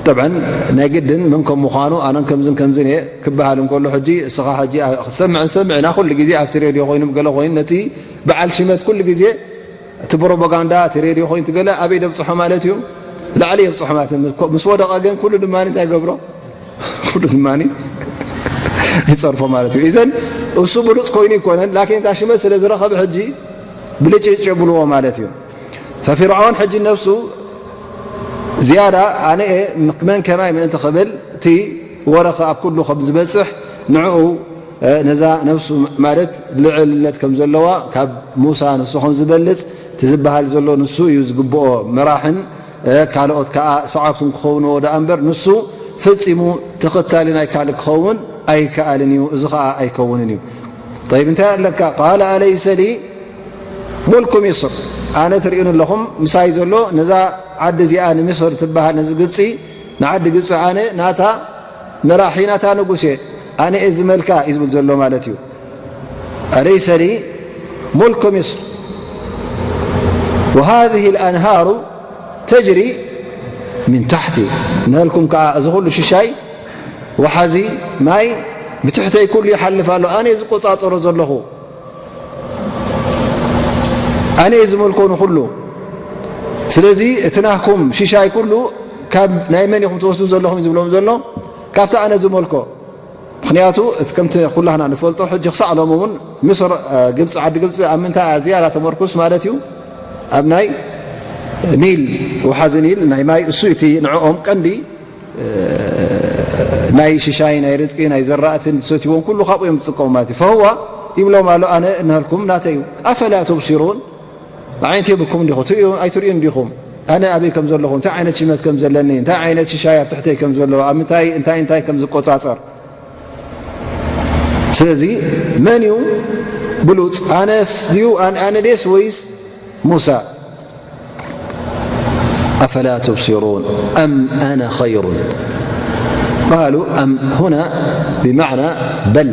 ጠብዐን ናይ ግድን መን ከም ምዃኑ ኣነን ከምዝን ከምዝን እየ ክበሃል እንከሎ ሕጂ እስኻ ሕጂ ክትሰምዕ ንሰምዕ ኢና ኩሉ ግዜ ኣብቲ ሬድዮ ኮይኑ ገለ ኮይኑ ነቲ በዓል ሽመት ኩሉ ግዜ እቲ ፕሮፓጋንዳ እቲ ሬድዮ ኮይኑ ትገለ ኣበይ ደብፅሖ ማለት እዩ። ላዕሊ የብፅሖ ማለት እዩ። ምስ ወደቐ ግን ኩሉ ድማ እንታይ ገብሮ ኩሉ ድማ ይፀርፎ ማለት እዩ። እዘን እሱ ብሉፅ ኮይኑ ይኮነን ላኪን እታ ሽመት ስለ ዝረኸበ ሕጂ ብልጭጭ የብልዎ ማለት እዩ። ፈፊርዖን ሕጂ ነፍሱ ዝያዳ ኣነ እየ መን ከማይ ምእንቲ ክብል እቲ ወረኸ ኣብ ኩሉ ከም ዝበፅሕ ንዕኡ ነዛ ነፍሱ ማለት ልዕልነት ከም ዘለዋ ካብ ሙሳ ንሱ ከም ዝበልፅ እቲ ዝበሃል ዘሎ ንሱ እዩ ዝግብኦ መራሕን ካልኦት ከዓ ሰዓብቱን ክኸውንዎ ደኣ እምበር ንሱ ፈፂሙ ተኸታሊ ናይ ካልእ ክኸውን ኣይከኣልን እዩ። እዚ ከዓ ኣይከውንን እዩ። ጠይብ እንታይ ኣለካ? ቃለ ኣለይሰ ሊ ሙልኩ ሚስር፣ ኣነ ትርእዩኒ ኣለኹም ምሳይ ዘሎ ነዛ ዓዲ እዚኣ ንምስር ትበሃል ነዚ ግብፂ ንዓዲ ግብፂ ኣነ ናታ መራሒ ናታ ንጉስ እየ፣ ኣነ እየ ዝመልካ እዩ ዝብል ዘሎ ማለት እዩ። ኣለይሰ ሊ ሙልኩ ሚስር ወሃዚህ ልኣንሃሩ ተጅሪ ምን ታሕቲ፣ ንህልኩም ከዓ እዚ ኩሉ ሽሻይ ወሓዚ ማይ ብትሕተይ ኩሉ ይሓልፍ ኣሎ፣ ኣነ እየ ዝቆፃፀሮ ዘለኹ፣ ኣነ እየ ዝመልኮ ንኩሉ። ስለዚ እቲ ናህኩም ሽሻይ ኩሉ ካብ ናይ መን ኢኹም ትወስዱ ዘለኹም እዩ ዝብሎም ዘሎ፣ ካብቲ ኣነ ዝመልኮ። ምኽንያቱ እቲ ከምቲ ኩላህና ንፈልጦ ሕጂ ክሳዕ ሎም እውን ምስር ግብፂ ዓዲ ግብፂ ኣብ ምንታይ ዝያዳ ተመርኩስ ማለት እዩ ኣብ ናይ ኒል ውሓዚ ኒል ናይ ማይ እሱ እቲ ንዕኦም ቀንዲ ናይ ሽሻይ ናይ ርዝቂ ናይ ዘራእትን ዝሰትይዎም ኩሉ ካብኡ እዮም ዝጥቀሙ ማለት እዩ። ፈህዋ ይብሎም ኣሎ ኣነ እነህልኩም ናተይ እዩ። ኣፈላ ቱብሲሩን ዓይነት የብልኩም እንዲኹ ትርእዩ ኣይትርእዩ እንዲኹም ኣነ ኣበይ ከም ዘለኹ እንታይ ዓይነት ሽመት ከም ዘለኒ እንታይ ዓይነት ሽሻይ ኣብ ትሕተይ ከም ዘሎ ኣብ ምንታይ እንታይ እንታይ ከም ዝቆፃፀር ስለዚ መን እዩ ብሉፅ ኣነስ ድዩ ኣነ ደስ ወይስ ሙሳ? أفلا تبصرون أم أنا خير قالوا أم هنا بمعنى بل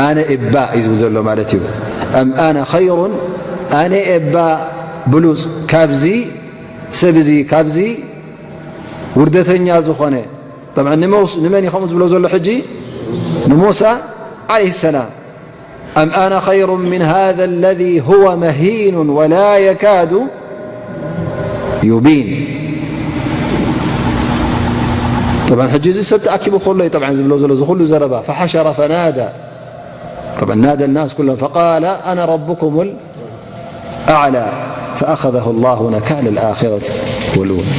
ኣነ እባ እዩ ዝብል ዘሎ ማለት እዩ። أم أنا خير ኣነ እባ ብሉፅ ካብዚ ሰብ እዚ ካብዚ ውርደተኛ ዝኾነ ንመን እዩ ከምኡ ዝብሎ ዘሎ ሕጂ ንሙሳ ዓለይሂ ሰላም أم أنا خير من هذا الذي هو مهين ولا يكاد يبين. طبعا ሕጂ እዚ ሰብ ተኣኪቡ ከሎ እዩ طبعا ዝብሎ ዘሎ እዚ ኩሉ ዘረባ فحشر فنادى طبعا نادى الناس كلهم فقال أنا ربكم الأعلى فأخذه الله نكال الآخرة والأولى.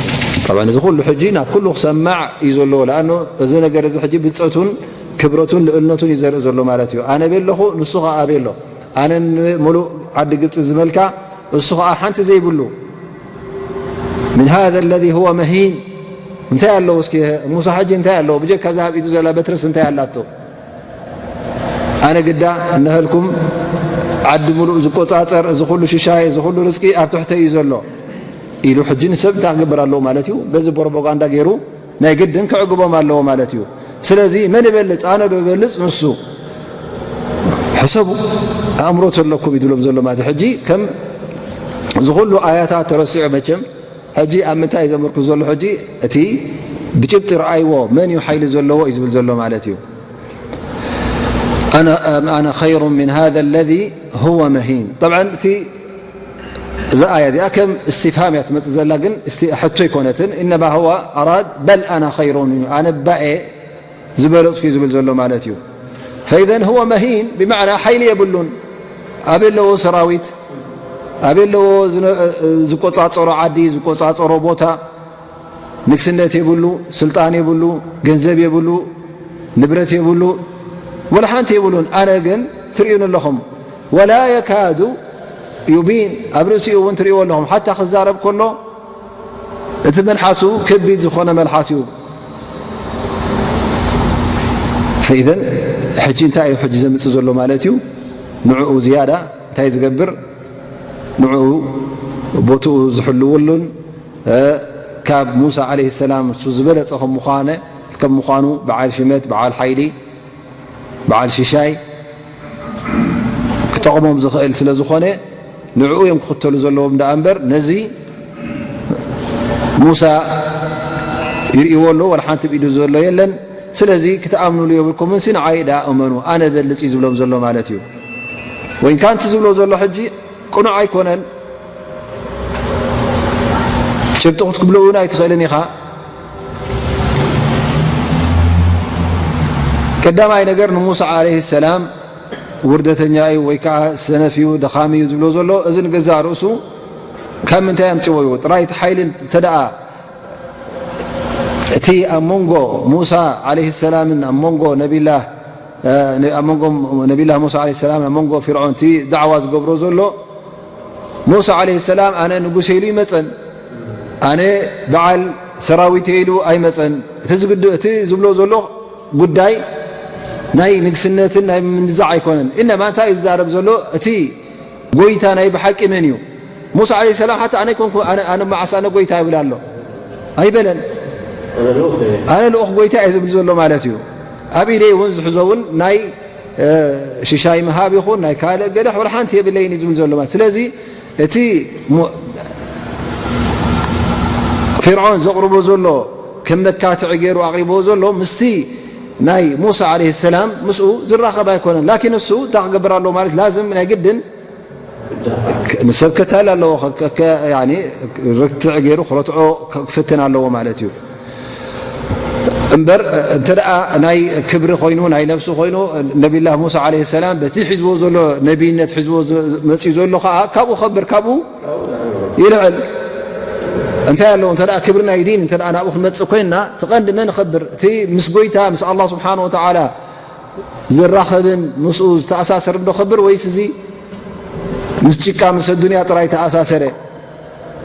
طبعا እዚ ኩሉ ሕጂ ናብ ኩሉ ክሰማዕ እዩ ዘለዎ لأنه እዚ ነገር እዚ ሕጂ ብልፀቱን ክብረቱን ልእልነቱን እዩ ዘርኢ ዘሎ ማለት እዩ። ኣነ ቤለኹ ንሱ ኸዓ ኣቤሎ ኣነ ንምሉእ ዓዲ ግብፂ ዝመልካ እሱ ኸዓ ሓንቲ ዘይብሉ من هذا الذي هو مهين እንታይ ኣለዎ እስኪ ሙሳ ሕጂ እንታይ ኣለዎ ብጀካ እዛ ኣብ ኢዱ ዘላ በትርስ እንታይ ኣላቶ? ኣነ ግዳ እነሀልኩም ዓዲ ሙሉእ ዝቆፃፀር እዚ ኩሉ ሽሻይ እዚ ኩሉ ርዝቂ ኣብ ትሕተይ እዩ ዘሎ ኢሉ ሕጂ ንሰብ እንታይ ክገብር ኣለዎ ማለት እዩ በዚ ፕሮፓጋንዳ ገይሩ ናይ ግድን ክዕግቦም ኣለዎ ማለት እዩ። ስለዚ መን ይበልፅ ኣነ ዶ ይበልፅ ንሱ ሕሰቡ ኣእምሮ ተለኩም እዩ ዝብሎም ዘሎ ማለት እዩ። ሕጂ ከም እዚ ኩሉ ኣያታት ተረሲዑ መቸም ሕጂ ኣብ ምንታይ እዩ ዘመርኩዝ ዘሎ ሕጂ እቲ ብጭብጢ ረኣይዎ መን እዩ ሓይሊ ዘለዎ እዩ ዝብል ዘሎ ማለት እዩ። أنا خير من هذا الذي هو مهين طبعا እቲ እዛ ኣያ እዚኣ ከም استفهام እያ ትመፅእ ዘላ ግን ሕቶ ኣይኮነትን إنما هو أراد بل أنا خير منه ኣነ እባ እየ ዝበለፅኩ እዩ ዝብል ዘሎ ማለት እዩ። فإذا هو مهين بمعنى ሓይሊ የብሉን ኣበይ ኣለዎ ሰራዊት ኣበይ ኣለዎ ዝቆፃፀሮ ዓዲ ዝቆፃፀሮ ቦታ ንግስነት የብሉ ስልጣን የብሉ ገንዘብ የብሉ ንብረት የብሉ ወላ ሓንቲ የብሉን ኣነ ግን ትርእዩኒ ኣለኹም ولا يكاد يبين ኣብ ርእሲኡ እውን ትርእይዎ ኣለኹም ሓታ ክዛረብ ከሎ እቲ መልሓሱ ከቢድ ዝኾነ መልሓስ እዩ። فإذا ሕጂ እንታይ እዩ ሕጂ ዘምፅእ ዘሎ ማለት እዩ ንዕኡ ዝያዳ እንታይ ዝገብር ንዕኡ ቦትኡ ዝሕልውሉን፣ እ፣ ካብ ሙሳ ዓለይሂ ሰላም እሱ ዝበለጸ ከም ምዃነ፣ ከም ምዃኑ በዓል ሽመት፣ በዓል ሓይሊ፣ በዓል ሽሻይ ክጠቕሞም ዝኽእል ስለ ዝኾነ፣ ንዕኡ እዮም ክኽተሉ ዘለዎም ደኣ እምበር፣ ነዚ ሙሳ ይርእይዎ ኣለዉ፣ ዋላ ሓንቲ ብኢዱ ዘሎ የለን። ስለዚ ክትኣምኑሉ የብልኩምን፣ ሲ ንዓይ ደኣ እመኑ፣ ኣነ እበልጽ እዩ ዝብሎም ዘሎ ማለት እዩ። ወይን ካንቲ ዝብሎ ዘሎ ሕጂ ቅኑዕ ኣይኮነን። ጭብጢ ክትብሎ እውን ኣይትኽእልን ኢኻ። ቀዳማይ ነገር ንሙሳ ዓለይሂ ሰላም ውርደተኛ እዩ ወይ ከዓ ሰነፍ እዩ፣ ደኻሚ እዩ ዝብሎ ዘሎ፣ እዚ ንገዛእ ርእሱ ካብ ምንታይ ኣምፅዎ እዩ? ጥራይ እቲ ሓይሊ እንተ ደኣ እቲ ኣብ መንጎ ሙሳ ዓለይሂ ሰላምን ኣብ መንጎ ነቢላህ፣ እ፣ ኣብ መንጎ ነቢላህ ሙሳ ዓለይሂ ሰላምን ኣብ መንጎ ፊርዖን እቲ ዳዕዋ ዝገብሮ ዘሎ፣ ሙሳ ዓለይሂ ሰላም ኣነ ንጉሰ ኢሉ ይመጸን፣ ኣነ በዓል ሰራዊት ኢሉ ኣይመጸን። እቲ ዝግድ-፣ እቲ ዝብሎ ዘሎ ጉዳይ ናይ ንግስነትን ናይ ምንዛዕ ኣይኮነን። ኢነማ እንታይ እዩ ዝዛረብ ዘሎ? እቲ ጎይታ ናይ ብሓቂ መን እዩ? ሙሳ ዓለይሂ ሰላም ሓታ ኣነ ኣይኮንኩ-፣ ኣነ፣ ኣነ መዓስ ኣነ ጎይታ ይብል ኣሎ? ኣይበለን። ኣነ ልኡኽ እየ። ኣነ ልኡኽ ጎይታ እየ ዝብል ዘሎ ማለት እዩ። ኣብ ኢደይ እውን ዝሕዞ እውን ናይ፣ እ፣ ሽሻይ ምሃብ ይኹን ናይ ካልእ ገለ ወላ ሓንቲ የብለይን እዩ ዝብል ዘሎ ማለት። ስለዚ እቲ ሙ-፣ ፊርዖን ዘቕርቦ ዘሎ ከም መካትዒ ገይሩ ኣቕሪብዎ ዘሎ ምስቲ ናይ ሙሳ ዓለይሂ ሰላም ምስኡ ዝራኸብ ኣይኮነን። ላኪን እሱ እንታይ ክገብር ኣለዎ ማለት ላዝም ናይ ግድን ክ-፣ ንሰብ ከታል ኣለዎ፣ ከ-፣ ከ-፣ ከ-፣ ያኒ ርትዕ ገይሩ ክረትዖ ክፍትን ኣለዎ ማለት እዩ። እምበር እንተ ደኣ ናይ ክብሪ ኮይኑ፣ ናይ ነብሱ ኮይኑ፣ ነቢላህ ሙሳ ዓለይሂ ሰላም በቲ ሒዝዎ ዘሎ ነቢይነት ሒዝዎ ዝ-፣ መጽዩ ዘሎ ከኣ ካብኡ ከብር፣ ካብኡ ይልዕል። እንታይ ኣለዎ? እንተ ደኣ ክብሪ ናይ ዲን እንተ ደኣ ናብኡ ክንመጽእ ኮይንና፣ እቲ ቀንዲ መን ይኸብር? እቲ ምስ ጎይታ፣ ምስ ኣላህ ስብሓነ ወተዓላ ዝራኸብን ምስኡ ዝተኣሳሰር ዶ ከብር ወይስ እዚ ምስ ጭቃ ምስ ኣዱንያ ጥራይ ተኣሳሰረ?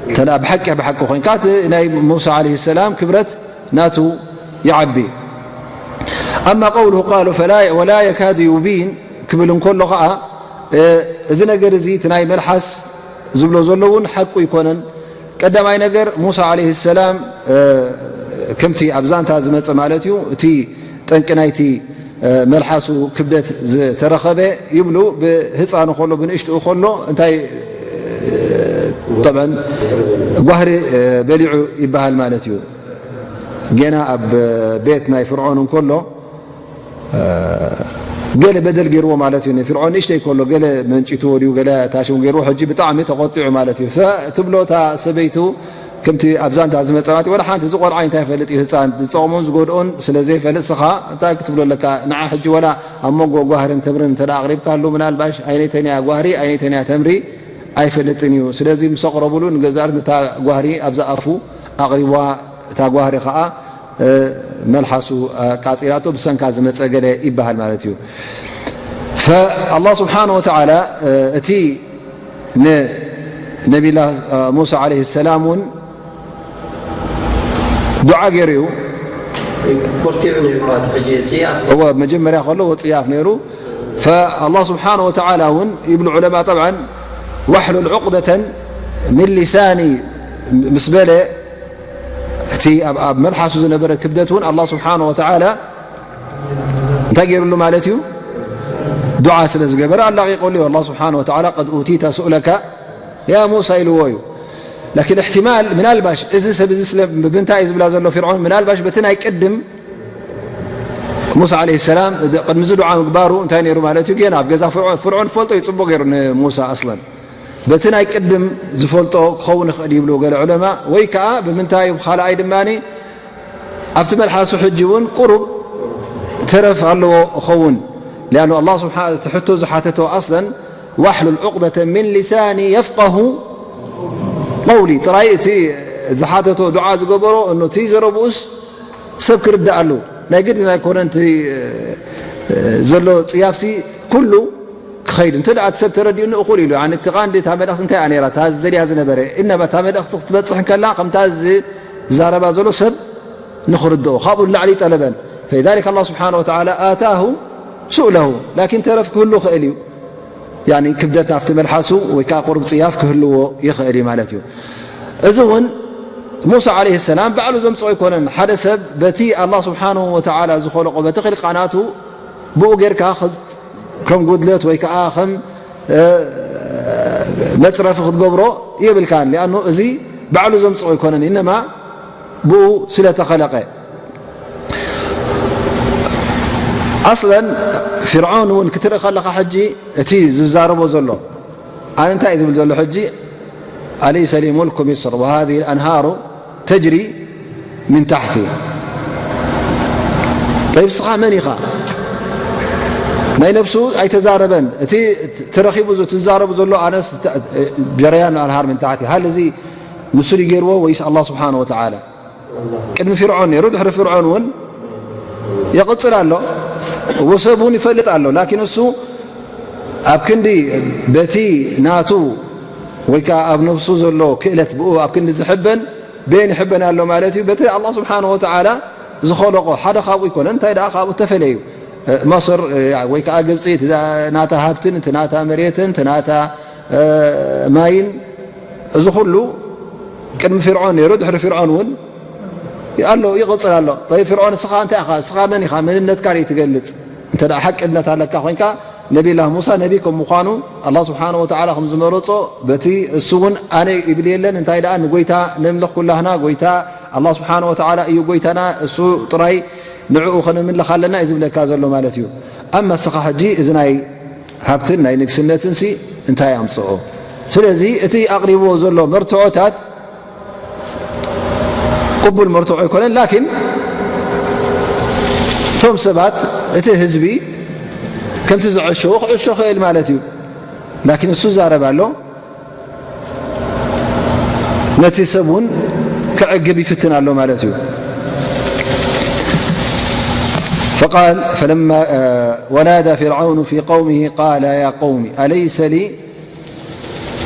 እንተ ደኣ ብሓቂ፣ ብሓቂ ኮይንካ፣ እቲ ናይ ሙሳ ዓለይሂ ሰላም ክብረት ናቱ ይዓቢ። ኣማ ቀውሉሁ ቃሉ ፈላ፣ ወላ የካዱ ዩቢን ክብል እንከሎ ኸዓ፣ እ፣ እዚ ነገር እዚ እቲ ናይ መልሓስ ዝብሎ ዘሎ እውን ሓቁ ኣይኮነን። ቀዳማይ ነገር ሙሳ ዓለይሂ ሰላም፣ እ፣ ከምቲ ኣብ ዛንታ ዝመጸ ማለት እዩ፣ እቲ ጠንቂ ናይቲ፣ እ፣ መልሓሱ ክብደት ዝተረኸበ ይብሉ፣ ብህፃኑ ከሎ፣ ብንእሽትኡ ከሎ እንታይ፣ እ፣ ጠብዐን ጓህሪ፣ እ፣ በሊዑ ይበሃል ማለት እዩ። ጌና ኣብ ቤት ናይ ፍርዖን እንከሎ፣ እ፣ ገለ በደል ገይርዎ ማለት እዩ። ንፍርዖን ንእሽተይ ከሎ ገለ መንጭትዎ ድዩ፣ ገለ ታሽሙ ገይርዎ፣ ሕጂ ብጣዕሚ ተቖጢዑ ማለት እዩ። ፈ-፣ ትብሎ እታ ሰበይቱ፣ ከምቲ ኣብ ዛንታ ዝመጸ ማለት እዩ፣ ወላ ሓንቲ እዚ ቆልዓ እንታይ ይፈልጥ እዩ፣ ህፃን ዝጠቕሞን ዝጎድኦን ስለ ዘይፈልጥ፣ ስኻ እንታይ ክትብሎ ኣለካ? ንዓ ሕጂ ወላ ኣብ መንጎ ጓህርን ተምርን እንተ ደኣ ኣቕሪብካሉ፣ ምናልባሽ ኣይነይተን እያ ጓህሪ፣ ኣይነይተን እያ ተምሪ ኣይፈልጥን እዩ። ስለዚ ምስ ኣቕረቡሉ፣ ንገዛእ ርእሱ ነታ ጓህሪ ኣብዛ ኣፉ ኣቕሪብዋ፣ እታ ጓህሪ ኸዓ፣ እ፣ መልሓሱ ኣቃጺላቶ፣ ብሰንካ ዝመጸ ገለ ይበሃል ማለት እዩ። ፈኣላህ ስብሓነ ወተዓላ፣ እ፣ እቲ ንነቢላ ሙሳ ዓለይሂ ሰላም እውን ዱዓ ገይሩ እዩ። ኮስቲዑ ነይሩ ማለት ሕጂ ጽያፍ ነይሩ። እወ፣ መጀመርያ ከሎ እወ ጽያፍ ነይሩ። ፈኣላህ ስብሓነ ወተዓላ እውን ይብሉ ዑለማ፣ ጠብዓን፣ "ዋሕሉል ዑቅደተን ሚን ሊሳኒ" ምስ በለ፣ እቲ ኣብ፣ ኣብ መልሓሱ ዝነበረ ክብደት እውን ኣላህ ስብሓነ ወተዓላ እንታይ ገይሩሉ ማለት እዩ? ዱዓ ስለ ዝገበረ ኣላቒቑሉ እዩ። ኣላህ ስብሓነ ወተዓላ "ቀድ ኡቲተ ሱእለካ ያ ሙሳ" ኢልዎ እዩ። ላኪን እሕትማል፣ ምናልባሽ እዚ ሰብ እዚ ስለ፣ ብምንታይ እዩ ዝብላ ዘሎ ፊርዖን? ምናልባሽ በቲ ናይ ቅድም ሙሳ ዓለይሂ ሰላም ቅድሚ እዚ ዱዓ ምግባሩ እንታይ ነይሩ ማለት እዩ? ጌና ኣብ ገዛ ፍርዖን፣ ፍርዖን ፈልጦ እዩ ጽቡቕ ገይሩ ንሙሳ ኣስለን። በቲ ናይ ቅድም ዝፈልጦ ክኸውን ይኽእል ይብሉ ገለ ዑለማ፣ ወይ ከኣ ብምንታይ እዩ? ብኻልኣይ ድማ ኣብቲ መልሓሱ ሕጂ እውን ቁሩብ ተረፍ ኣለዎ እኸውን። ሊኣኑ ኣላህ ስብሓ-፣ እቲ ሕቶ ዝሓተቶ ኣስለን "ዋሕሉል ዑቅደተ ሚን ሊሳኒ የፍቀሁ ቀውሊ" ጥራይ እቲ ዝሓተቶ ዱዓ ዝገበሮ እኖ እቲ ዘረብኡስ ሰብ ክርዳኣሉ ናይ ግድን ኣይኮነን። እቲ፣ እ፣ ዘሎ ጽያፍሲ ኩሉ ክኸይድ እንተ ደኣ እቲ ሰብ ተረዲኡኒ እኹል ኢሉ። ያኒ እቲ ቃንዲ እታ መልእኽቲ እንታይ እያ ነይራ? እታ ዝደልያ ዝነበረ። እነማ እታ መልእኽቲ ክትበጽሕ እንከላ ከምታ ዝዛረባ ዘሎ ሰብ ንኽርድኦ ካብኡ ንላዕሊ ጠለበን። ፈሊዛሊክ ኣላህ ስብሓነ ወተዓላ ኣታሁ ሱእለሁ። ላኪን ተረፍ ክህሉ ይኽእል እዩ። ያኒ ክብደት ናብቲ መልሓሱ ወይ ከዓ ቁሩብ ጽያፍ ክህልዎ ይኽእል እዩ ማለት እዩ። እዚ እውን ሙሳ ዓለይሂ ሰላም ባዕሉ ዘምጽኦ ኣይኮነን። ሓደ ሰብ በቲ ኣላህ ስብሓንሁ ወተዓላ ዝኸለቆ በቲ ኽልቃናቱ ብኡ ጌርካ ከም ጉድለት ወይ ከዓ ከም መፅረፊ ክትገብሮ የብልካን። ሊኣኑ እዚ ባዕሉ ዘምፅኦ ኣይኮነን፣ ኢነማ ብኡ ስለ ተኸለቀ። ኣስለን ፍርዖን እውን ክትርኢ ከለኻ ሕጂ እቲ ዝዛረቦ ዘሎ ኣነ እንታይ እዩ ዝብል ዘሎ ሕጂ? ኣለይሰ ሊ ሙልኩ ሚስር ወሃዚህ ኣንሃሩ ተጅሪ ምን ታሕቲ። ጠይብ ስኻ መን ኢኻ? ናይ ነብሱ ኣይተዛረበን። እቲ ተረኺቡ ትዛረቡ ዘሎ ኣነስ ጀረያን ኣንሃር ምን ታሕቲ ሃል እዚ ንሱ ድዩ ገይርዎ ወይስ ኣላህ ስብሓን ወተዓላ? ቅድሚ ፍርዖን ነይሩ፣ ድሕሪ ፍርዖን እውን ይቕጽል ኣሎ። እዎ ሰብ እውን ይፈልጥ ኣሎ። ላኪን እሱ ኣብ ክንዲ በቲ ናቱ ወይ ከዓ ኣብ ነፍሱ ዘሎ ክእለት ብኡ ኣብ ክንዲ ዝሕበን በየን ይሕበን ኣሎ ማለት እዩ? በቲ ኣላህ ስብሓን ወተዓላ ዝኸለቆ ሓደ ካብኡ ይኮነን። እንታይ ደኣ ካብኡ ተፈለዩ? መصር ወይ ከዓ ግብፂ ናታ ሃብትን እቲ ናታ መሬትን እቲ ናታ ማይን እዚ ኩሉ ቅድሚ ፍርዖን ነይሩ፣ ድሕሪ ፍርዖን እውን ኣሎ ይቕፅል ኣሎ። ጠይብ ፍርዖን እስኻ እንታይ ኢኻ? እስኻ መን ኢኻ? መንነትካ ርእ ትገልፅ። እንተ ደኣ ሓቅነት ኣለካ ኮይንካ ነቢላህ ሙሳ ነቢ ከም ምዃኑ ኣላህ ስብሓን ወተዓላ ከም ዝመረፆ በቲ እሱ እውን ኣነ ይብል የለን። እንታይ ደኣ ንጎይታ ነምልኽ ኩላህና፣ ጎይታ ኣላህ ስብሓን ወተዓላ እዩ ጎይታና፣ እሱ ጥራይ ንዕኡ ከነምልኽ ኣለና እዩ ዝብለካ ዘሎ ማለት እዩ። ኣማ እስኻ ሕጂ እዚ ናይ ሃብትን ናይ ንግስነትን ሲ እንታይ ኣምፅኦ? ስለዚ እቲ ኣቕሪብዎ ዘሎ መርትዖታት ቅቡል መርትዖ ኣይኮነን። ላኪን እቶም ሰባት እቲ ህዝቢ ከምቲ ዝዕሸዎ ክዕሾ ክእል ማለት እዩ። ላኪን እሱ ዛረብ ኣሎ ነቲ ሰብ እውን ክዕግብ ይፍትን ኣሎ ማለት እዩ። فقال فلما ونادى فرعون في قومه قال يا قوم أليس لي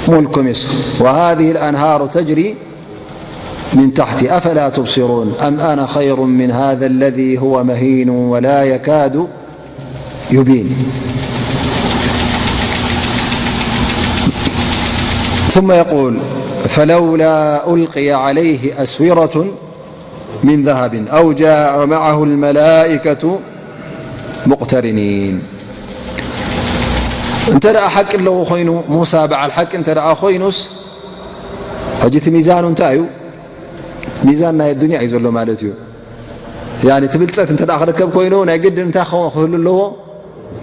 ملك مصر وهذه الأنهار تجري من تحتي أفلا تبصرون أم أنا خير من هذا الذي هو مهين ولا يكاد يبين. ثم يقول فلولا ألقي عليه أسورة من ذهب أو جاء معه الملائكة مقترنين. እንተ ደኣ ሓቂ ኣለዎ ኮይኑ ሙሳ በዓል ሓቂ እንተ ደኣ ኮይኑስ ሕጂ እቲ ሚዛኑ እንታይ እዩ? ሚዛን ናይ ኣዱንያ እዩ ዘሎ ማለት እዩ። ያኒ እቲ ብልፀት እንተ ደኣ ክርከብ ኮይኑ ናይ ግድን እንታይ ክኸውን ክህሉ ኣለዎ?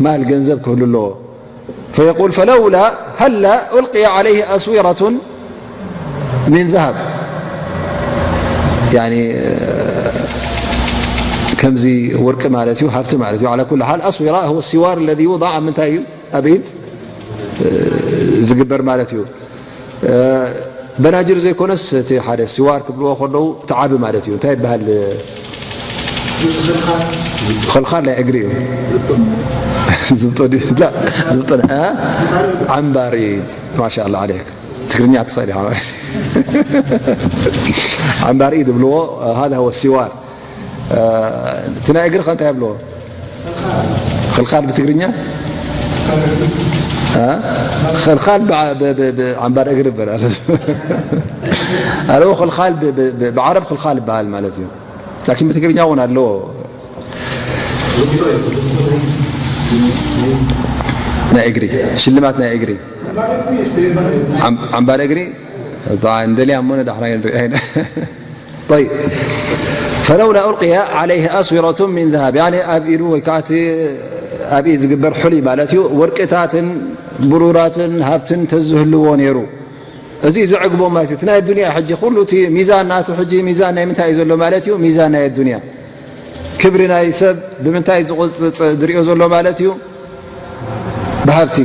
ማል ገንዘብ ክህሉ ኣለዎ። فيقول فلولا هلا ألقي عليه أسورة من ذهب يعني ከምዚ ወርቂ ማለት እዩ፣ ሃብቲ ማለት እዩ። على كل حال أسورة هو السوار الذي يوضع ኣብ ምንታይ እዩ? ኣብ ኢድ ዝግበር ማለት እዩ። በናጅር ዘይኮነስ እቲ ሓደ ሲዋር ክብልዎ ከለዉ እቲ ዓቢ ማለት እዩ። እንታይ ይበሃል? ኸልኻል ናይ እግሪ እዩ። ዝብጦ ድዩ? ላ፣ ዝብጦ ነ-፣ አ? ዓምባሪት። ማሻ ኣላ ዓለይክ። ትግርኛ ትኽእል ኢኻ። ዓምባሪት ዝብልዎ፣ هذا هو السوار። እቲ ናይ እግሪ ከ እንታይ ይብልዎ? ኸልኻል ብትግርኛ? እ? ኸልኻል ብዓ-፣ ብ-፣ ብ-፣ ብ-፣ ዓምባር እግሪ ይበላል። ኣለዎ ኸልኻል ብ-፣ ብ-፣ ብ-፣ ብዓረብ ኸልኻል ይበሃል ማለት እዩ። ላኪን ብትግርኛ እውን ኣለዎ። ናይ እግሪ፣ ሽልማት ናይ እግሪ። ዓም-፣ ዓምባር እግሪ፣ ጣ-፣ እንደልያ እሞ ንዳሕና ንሪኦ ኢና። طيب. فلولا ألقي عليه أسورة من ذهب، يعني ኣብ ኢዱ ወይ ከዓ እቲ ኣብ ኢድ ዝግበር ሕሉይ ማለት እዩ፣ ወርቅታትን ብሩራትን ሃብትን ተዝህልዎ ነይሩ። እዚ ዘዕግቦም ማለት እዩ። እቲ ናይ ዱንያ ሕጂ ኩሉ እቲ ሚዛን ናቱ ሕጂ ሚዛን ናይ ምንታይ እዩ ዘሎ ማለት እዩ? ሚዛን ናይ ዱንያ። ክብሪ ናይ ሰብ ብምንታይ ዝቑጽጽ ዝሪኦ ዘሎ ማለት እዩ? ብሃብቲ።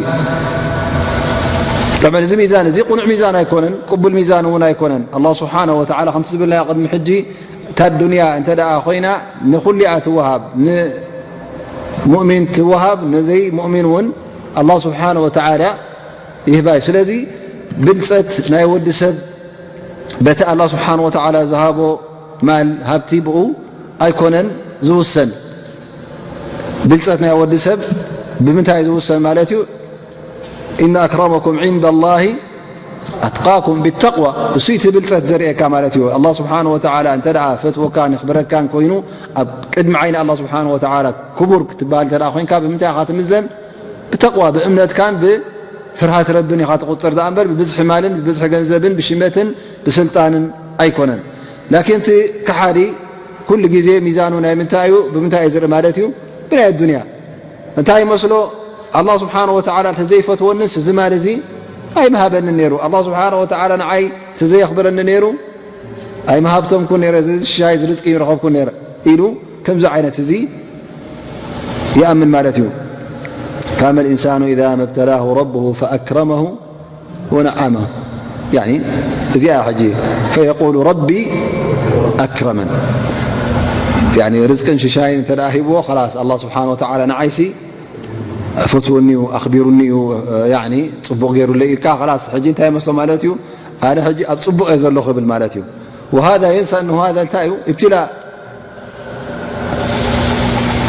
ጠብዓን እዚ ሚዛን እዚ ቁኑዕ ሚዛን ኣይኮነን፣ ቅቡል ሚዛን እውን ኣይኮነን። ኣላህ ስብሓነሁ ወተዓላ ከምቲ ዝብልናዮ ቅድሚ ሕጂ፣ እታ ዱንያ እንተ ደኣ ኮይና ንኹሊኣ ትወሃብ፣ ንሙእሚን ትወሃብ፣ ንዘይ ሙእሚን እውን ኣላህ ስብሓነሁ ወተዓላ ይህባ እዩ። ስለዚ ብልጸት ናይ ወዲ ሰብ በቲ ኣላህ ስብሓነሁ ወተዓላ ዝሃቦ ማል ሃብቲ ብኡ ኣይኮነን ዝውሰን። ብልጸት ናይ ወዲ ሰብ ብምንታይ እዩ ዝውሰን ማለት እዩ? إن أكرمكم عند الله أتقاكم بالتقوى። እሱ እቲ ብልፀት ዘርእየካ ማለት እዩ። ኣላህ ስብሓን ወተዓላ እንተ ደኣ ፈትወካን የኽብረካን ኮይኑ፣ ኣብ ቅድሚ ዓይኒ ኣላህ ስብሓን ወተዓላ ክቡር ክትበሃል እንተ ደኣ ኮይንካ፣ ብምንታይ ኢኻ ትምዘን? ብተቕዋ፣ ብእምነትካን ብፍርሃት ረብን ኢኻ ትቑፀር ደኣ እምበር፣ ብብዝሒ ማልን ብብዝሒ ገንዘብን ብሽመትን ብስልጣንን ኣይኮነን። ላኪን እቲ ከሓዲ ኩሉ ግዜ ሚዛኑ ናይ ምንታይ እዩ? ብምንታይ እዩ ዝርኢ ማለት እዩ? ብናይ ኣዱንያ። እንታይ ይመስሎ? ኣላህ ስብሓን ወተዓላ እንተዘይፈትወንስ እዚ ማል እዚ ኣይምሃበንን ነይሩ። ኣላህ ስብሓን ወተዓላ ንዓይ እንተዘየኽብረኒ ነይሩ ኣይምሃብቶምኩን ነይረ፣ እዚ ሽሻይ እዚ ርዝቂ ይረኸብኩን ነይረ ኢሉ ከምዚ ዓይነት እዚ ይኣምን ማለት እዩ። كما الإنسان إذا ما ابتلاه ربه فأكرمه ونعمه. ያኒ እዚኣ ሕጂ فيقول ربي أكرمن. ያኒ ርዝቅን ሽሻይን እንተ ደኣ ሂብዎ፣ خلاص ኣላህ ስብሓን ወተዓላ ንዓይሲ ፈትወኒ እዩ፣ ኣኽቢሩኒ እዩ፣ ያኒ ጽቡቕ ገይሩለይ ኢልካ፣ خلاص ሕጂ እንታይ ይመስሎ ማለት እዩ? ኣነ ሕጂ ኣብ ጽቡቕ እየ ዘለኹ ይብል ማለት እዩ። وهذا ينسى أنه هذا እንታይ እዩ? ابتلاء.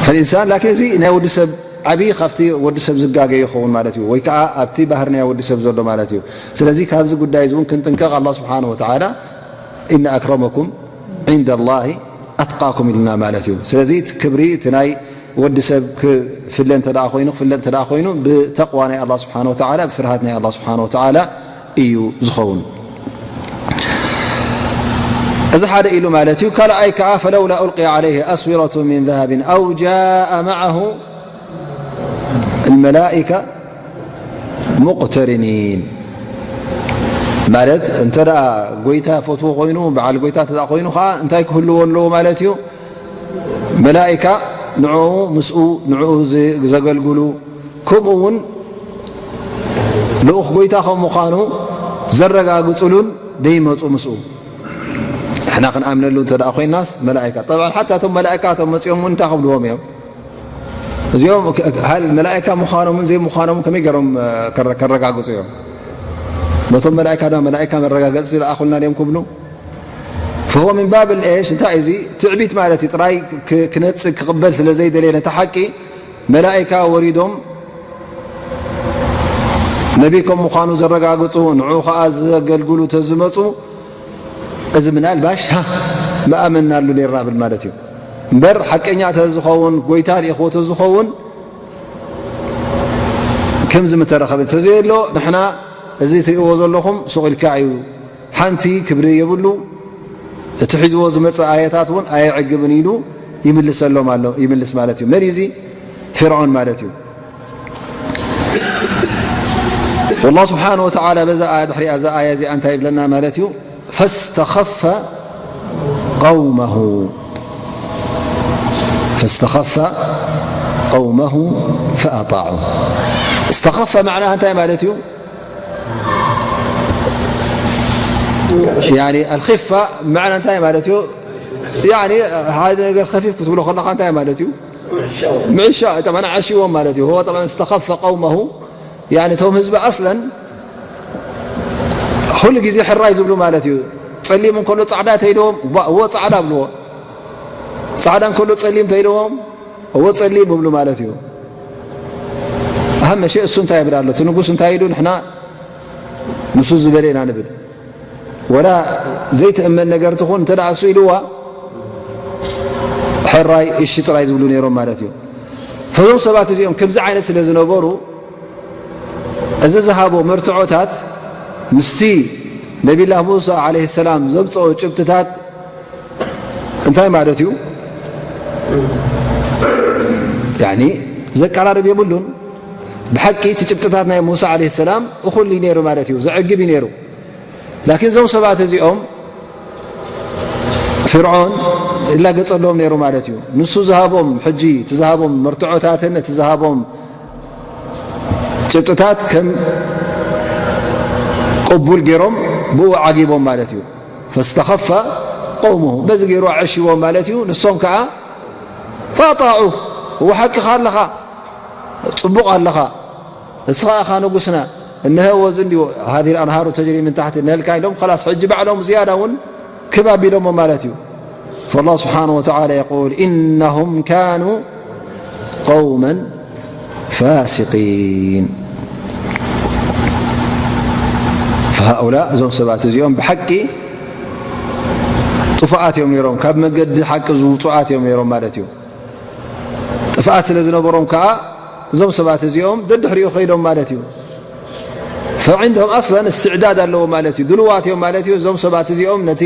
فالإنسان، ላኪን እዚ ናይ ወዲ ሰብ ዓብዪ ካብቲ ወዲ ሰብ ዝጋገ ይኸውን ማለት እዩ፣ ወይ ከዓ ኣብቲ ባህሪ ናይ ወዲ ሰብ ዘሎ ማለት እዩ። ስለዚ ካብዚ ጉዳይ እዚ እውን ክንጥንቀቕ ኣላህ ስብሓን ወተዓላ إن أكرمكم عند الله أتقاكم ኢሉና ማለት እዩ። ስለዚ እቲ ክብሪ እቲ ናይ ወዲ ሰብ ክፍለ እንተ ደኣ ኮይኑ፣ ክፍለ እንተ ደኣ ኮይኑ ብተቕዋ ናይ ኣላህ ስብሓን ወተዓላ፣ ብፍርሃት ናይ ኣላህ ስብሓን ወተዓላ እዩ ዝኸውን። እዚ ሓደ ኢሉ ማለት እዩ። ካልኣይ ከዓ فلولا ألقي عليه أسورة من ذهب أو جاء معه الملائكة مقترنين ማለት እንተ ደኣ ጎይታ ፈትዎ ኮይኑ፣ በዓል ጎይታ እንተ ደኣ ኮይኑ ከዓ እንታይ ክህልዎ ኣለዎ ማለት እዩ? መላኢካ ንዕኡ ምስኡ ንዕኡ ዝ- ዘገልግሉ፣ ከምኡ እውን ልኡኽ ጎይታ ከም ምዃኑ ዘረጋግጽሉን ደይመጹ ምስኡ። ንሕና ክንኣምነሉ እንተ ደኣ ኮይናስ መላኢካ፣ ጠብዓን ሓታ እቶም መላኢካ እቶም መጺኦም እውን እንታይ ክብልዎም እዮም? እዚኦም ክ- ክ- ሃል መላኢካ ምዃኖምን ዘይምዃኖምን ከመይ ገይሮም እ፣ ከረ- ከረጋግጹ እዮም? ነቶም መላኢካ ድማ መላኢካ መረጋገጺ ዝለኣኹልና ድዮም ክብሉ? فهو من باب الإيش؟ እንታይ እዚ ትዕቢት ማለት እዩ። ጥራይ ክ- ክነጽግ ክቕበል ስለ ዘይደለየ ነቲ ሓቂ መላኢካ ወሪዶም ነቢ ከም ምዃኑ ዘረጋግጹ፣ ንዑ ኸዓ ዘገልግሉ ተዝመጹ፣ እዚ ምናልባሽ ሃ ምኣመናሉ ነይርና ብል ማለት እዩ። እምበር ሓቀኛ ተዝኸውን፣ ጎይታ ልኢኽዎ ተዝኸውን ከምዚ ምተረኸበ ተዘየሎ፣ ንሕና እዚ ትርእይዎ ዘለኹም ሱቕ ኢልካ እዩ። ሓንቲ ክብሪ የብሉ፣ እቲ ሒዝዎ ዝመጽእ ኣየታት እውን ኣየዕግብን ኢሉ ይምልሰሎም ኣሎ፣ ይምልስ ማለት እዩ። መን እዩ እዚ? ፍርዖን ማለት እዩ። والله سبحانه وتعالى በዛ ኣያ ድሕሪኣ እዛ ኣያ እዚኣ እንታይ ይብለና ማለት እዩ? فاستخف قومه فاستخف قومه فأطاعوه. استخف معناها እንታይ ማለት እዩ? يعني الخفة معنى እንታይ ማለት እዩ? يعني ሓደ ነገር ከፊፍ ክትብሎ ከለኻ እንታይ ማለት እዩ? ምዕሻ። طبعا ዓሽዎም ማለት እዩ። هو طبعا استخف قومه يعني እቶም ህዝቢ ኣስለን ኩሉ ግዜ ሕራይ ዝብሉ ማለት እዩ። ጸሊም እንከሎ ጻዕዳ ተይልዎም እዎ ጻዕዳ ብልዎ፣ ጻዕዳ እንከሎ ጸሊም ተይልዎም እዎ ጸሊም ይብሉ ማለት እዩ። ኣሃ መሸ እሱ እንታይ ይብል ኣሎ? እቲ ንጉስ እንታይ ኢሉ? ንሕና ንሱ ዝበለ ኢና ንብል። ወላ ዘይትእመን ነገር ትኹን እንተ ደኣ እሱ ኢልዋ ሕራይ እሺ ጥራይ ዝብሉ ነይሮም ማለት እዩ። ፈዞም ሰባት እዚኦም ከምዚ ዓይነት ስለ ዝነበሩ እዚ ዝሃቦ መርትዖታት ምስቲ ነቢላህ ሙሳ ዓለይሂ ሰላም ዘምፅኦ ጭብጥታት እንታይ ማለት እዩ? ያኒ ዘቀራርብ የብሉን። ብሓቂ እቲ ጭብጥታት ናይ ሙሳ ዓለይሂ ሰላም እኹል እዩ ነይሩ ማለት እዩ፣ ዘዕግብ እዩ ነይሩ። ላኪን እዞም ሰባት እዚኦም ፍርዖን ይላገጸሎም ነይሩ ማለት እዩ። ንሱ ዝሃቦም ሕጂ እቲ ዝሃቦም መርትዖታትን እቲ ዝሃቦም ጭብጥታት ከም ቅቡል ገይሮም ብኡ ዓጊቦም ማለት እዩ። ፈስተኸፈ ቀውመሁ በዚ ገይሩ ኣዕሽዎም ማለት እዩ። ንሶም ከዓ ፈኣጣዑ እወ ሓቅኻ ኣለኻ፣ ጽቡቕ ኣለኻ፣ ንስኻ ኢኻ ንጉስና፣ እነሀ ወዚ እንዲሁ ሃዚህ ኣንሃሩ ተጅሪ ምን ታሕቲ እነሀልካ ኢሎም፣ ኸላስ ሕጂ ባዕሎም ዝያዳ እውን ክብ ኣቢሎሞ ማለት እዩ። فالله سبحانه وتعالى يقول إنهم كانوا قوما فاسقين. ሃኡላ፣ እዞም ሰባት እዚኦም ብሓቂ ጥፉኣት እዮም ነይሮም፣ ካብ መገዲ ሓቂ ዝውፁኣት እዮም ነይሮም ማለት እዩ። ጥፍኣት ስለ ዝነበሮም ከዓ እዞም ሰባት እዚኦም ደድሕሪኡ ከይዶም ማለት እዩ። ፈዕንድም ኣስለን እስትዕዳድ ኣለዎ ማለት እዩ፣ ድልዋት እዮም ማለት እዩ። እዞም ሰባት እዚኦም ነቲ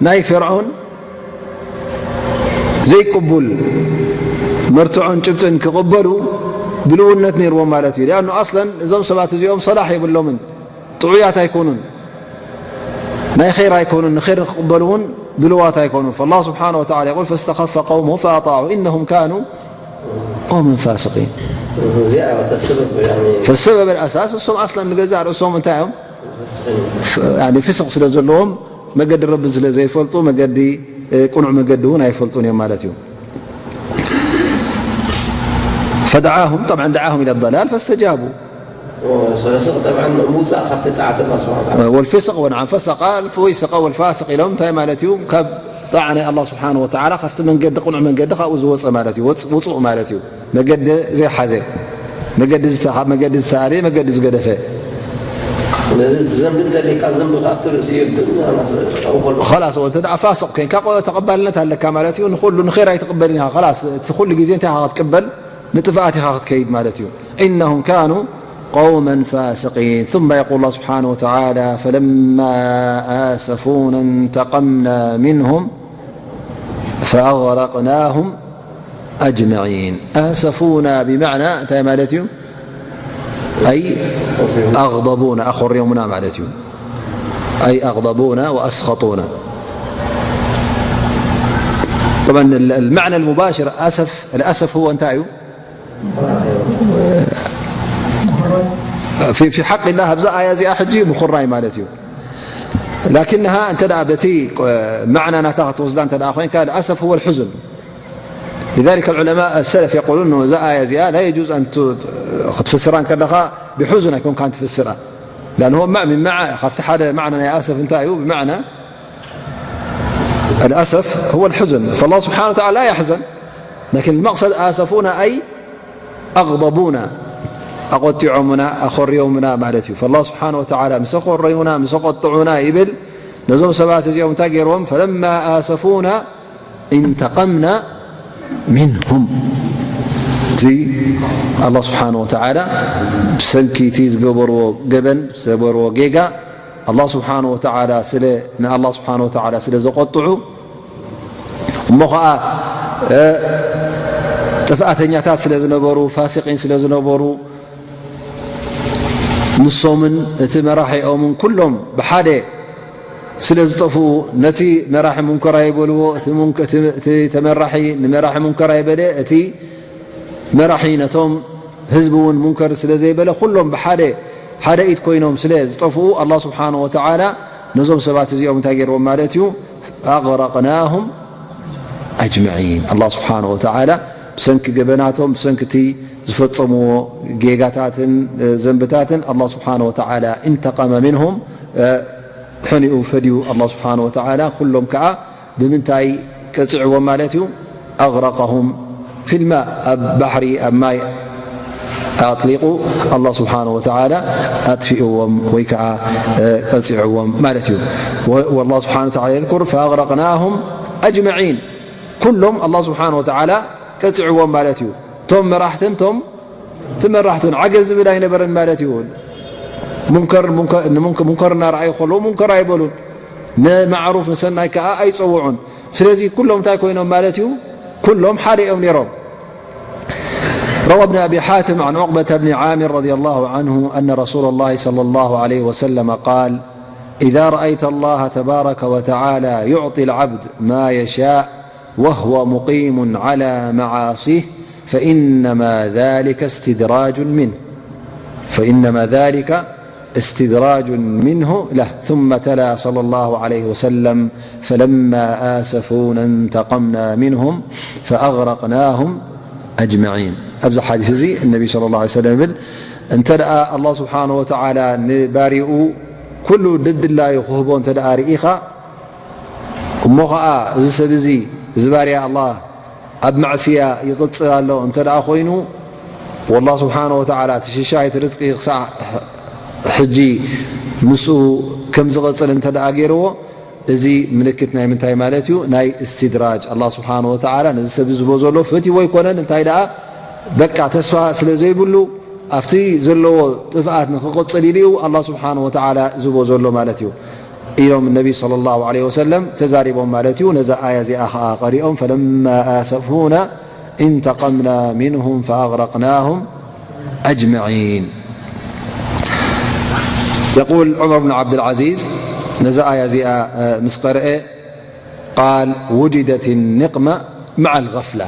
ናይ ፈርዖን ዘይቅቡል መርትዖን ጭብጥን ክቕበሉ ድልውነት ነይርዎም ማለት እዩ። ሊኣኑ ኣስለን እዞም ሰባት እዚኦም ሰላሕ የብሎምን፣ ጥዑያት ኣይኮኑን፣ ናይ ኸይር ኣይኮኑን፣ ንኸይር ክቕበሉ እውን ድልዋት ኣይኮኑን። فالله سبحانه وتعالى يقول فاستخف قومه فأطاعوه إنهم كانوا قوما فاسقين. እዚኣ እታ ሰበብ፣ ያኒ፣ فالسبب الأساس እሶም ኣስለን ንገዛእ ርእሶም እንታይ እዮም? ፍ-፣ ያኒ ፍስቕ ስለ ዘለዎም፣ መገዲ ረቢ ስለ ዘይፈልጡ፣ መገዲ፣ እ፣ ቅኑዕ መገዲ እውን ኣይፈልጡን እዮም ማለት እዩ። فدعاهم، طبعا دعاهم إلى الضلال فاستجابوا. ፈስቕ ጠብዓን ምውፃእ ካብቲ ጣዕቲ ኣላህ ስብሓን ወተዓላ። والفسق ونعم فسق الفويسق والفاسق ኢሎም እንታይ ማለት እዩ? ካብ ጣዓ ናይ ኣላህ ስብሓን ወተዓላ ካብቲ መንገዲ ቅኑዕ መንገዲ ካብኡ ዝወፀ ማለት እዩ። ወፅ-፣ ውፁእ ማለት እዩ። መገዲ ዘይሓዘ፣ መገዲ ዝተ-፣ ካብ መገዲ ዝተኣለየ፣ መገዲ ዝገደፈ። ነዚ እቲ ዘንቢ እንተሊካ ዘንቢ ካብቲ ርእሲ የብን። ኸላስ፣ እንተ ደኣ ፋስቕ ኮይንካ ቆ-፣ ተቐባልነት ኣለካ ማለት እዩ። ንኹሉ ንኸይር ኣይትቕበልን ኢኻ። ኸላስ፣ እቲ ኩሉ ግዜ እንታይ ኢኻ ክትቅበል? ንጥፍኣት ኢኻ ክትከይድ ማለት እዩ። إنهم كانوا قوما فاسقين. ثم يقول الله سبحانه وتعالى: فلما آسفونا انتقمنا منهم فأغرقناهم أجمعين. آسفونا بمعنى እንታይ ማለት እዩ؟ أي أغضبونا، ኣኾርዮምና ማለት እዩ። أي أغضبونا وأسخطونا. طبعا ال-، المعنى المباشر أسف، الأسف هو እንታይ እዩ؟ في، في حق الله، ኣብዛ ኣያ እዚኣ ሕጂ ምኹራይ ማለት እዩ። لكنها እንተ ደኣ በቲ፣ እ፣ ማዕና ናታ ክትወስዳ እንተ ደኣ ኮይንካ፣ الأسف هو الحزن. لذلك العلماء السلف يقولون እዛ ኣያ እዚኣ لا يجوز أن ت-، ክትፍስራ እንከለኻ ብሕዙን ኣይኮንካን ትፍስራ። لأن هو مع-، من مع-، ካብቲ ሓደ ማዕና ናይ ኣሰፍ እንታይ እዩ? ብማዕና الأسف هو الحزن. فالله سبحانه وتعالى لا يحزن. لكن المقصد آسفونا أي أغضبونا، ኣቆጢዖምና፣ ኣኾርዮምና ማለት እዩ። فالله سبحانه وتعالى ምስ ኣኾረዩና፣ ምስ ኣቆጥዑና ይብል። ነዞም ሰባት እዚኦም እንታይ ገይርዎም? فلما آسفونا انتقمنا منهم። እዚ ኣላህ ስብሓን ወተዓላ ብሰንኪ እቲ ዝገበርዎ ገበን፣ ዝገበርዎ ጌጋ፣ ኣላህ ስብሓን ወተዓላ ስለ፣ ንኣላህ ስብሓን ወተዓላ ስለ ዘቆጥዑ፣ እሞ ኸዓ፣ እ፣ ጥፍኣተኛታት ስለ ዝነበሩ፣ ፋሲቂን ስለ ዝነበሩ፣ ንሶምን እቲ መራሒኦምን ኩሎም ብሓደ ስለ ዝጠፍኡ፣ ነቲ መራሒ ሙንከር ኣይበልዎ፣ እቲ ሙንከ-፣ እቲ፣ እቲ ተመራሒ ንመራሒ ሙንከር ኣይበለ፣ እቲ መራሒ ነቶም ህዝቢ እውን ሙንከር ስለ ዘይበለ፣ ኩሎም ብሓደ፣ ሓደ ኢድ ኮይኖም ስለ ዝጠፍኡ፣ ኣላህ ስብሓነሁ ወተዓላ ነዞም ሰባት እዚኦም እንታይ ገይርዎም ማለት እዩ? ኣግረቅናሁም ኣጅመዒን። ኣላህ ስብሓነሁ ወተዓላ ብሰንኪ ገበናቶም፣ ብሰንኪ እቲ ዝፈጸምዎ ጌጋታትን፣ እ፣ ዘንብታትን፣ ኣላህ ስብሓነሁ ወተዓላ እንተቀመ ሚንሁም፣ እ፣ ሕኒኡ ፈድዩ ኣላህ ስብሓነሁ ወተዓላ። ኩሎም ከኣ ብምንታይ ቀጺዕዎም ማለት እዩ? ኣግረቀሁም ፊልማ፣ ኣብ ባሕሪ፣ ኣብ ማይ ኣጥሊቑ ኣላህ ስብሓነሁ ወተዓላ ኣጥፊእዎም ወይ ከኣ፣ እ፣ ቀጺዕዎም ማለት እዩ። ወ-፣ ወላህ ስብሓነሁ ወተዓላ የዝኩር ፈኣግረቅናሁም ኣጅመዒን። ኩሎም ኣላህ ስብሓነሁ ወተዓላ ቀጺዕዎም ማለት እዩ። እቶም መራሕትን እቶም ተመራሕትን ዓገብ ዝብል ኣይነበረን ማለት እዩ። ሙንከር፣ ሙንከ-፣ ንሙንከ-፣ ሙንከር እናረኣዩ ከለዉ ሙንከር ኣይበሉን። ንማዕሩፍ ንሰናይ ከኣ ኣይጸውዑን። ስለዚ ኩሎም እንታይ ኮይኖም ማለት እዩ? ኩሎም ሓደ እዮም ነይሮም። روى ابن أبي حاتم عن عقبة بن عامر رضي الله عنه أن رسول الله صلى الله عليه وسلم قال: إذا رأيت الله تبارك وتعالى يعطي العبد ما يشاء وهو مقيم على معاصيه فإنما ذلك استدراج منه، فإنما ذلك استدراج منه له. ثم تلا صلى الله عليه وسلم: فلما آسفونا انتقمنا منهم فأغرقناهم أجمعين. ኣብዚ ሓዲስ እዚ ነቢ ሰለላሁ ዐለይሂ ወሰለም ይብል፣ እንተ ደኣ ኣላህ ስብሓነሁ ወተዓላ ንባሪኡ ኩሉ ድድላዩ ክህቦ እንተ ደኣ ርኢኻ፣ እሞ ኸዓ እዚ ሰብ እዚ፣ እዚ ባርያ ኣላህ ኣብ ማዕስያ ይቕጽል ኣሎ እንተ ደኣ ኮይኑ፣ ወላህ ስብሓነሁ ወተዓላ እቲ ሽሻይ እቲ ርዝቂ ክሳዕ ሕጂ ምስኡ ከም ዝቐጽል እንተ ደኣ ገይርዎ፣ እዚ ምልክት ናይ ምንታይ ማለት እዩ? ናይ እስትድራጅ። ኣላህ ስብሓን ወተዓላ ነዚ ሰብ ዝቦ ዘሎ ፈትይዎ ኣይኮነን። እንታይ ደኣ በቃ ተስፋ ስለ ዘይብሉ ኣብቲ ዘለዎ ጥፍኣት ንኽቕጽል ኢሉ እዩ ኣላህ ስብሓን ወተዓላ ዝቦ ዘሎ ማለት እዩ። ኢሎም ነቢ ሰለላሁ ዐለይሂ ወሰለም ተዛሪቦም ማለት እዩ። ነዛ ኣያ እዚኣ ኸዓ ቀሪኦም፣ ፈለማ ኣሰፉና እንተቀምና ሚንሁም ፈኣግረቅናሁም ኣጅመዒን። የቁል ዑመር ብን ዓብድልዓዚዝ ነዛ ኣያ እዚኣ ምስ ቀርአ ቃል ውጅደት ኒቅማ መዓ ልገፍላ።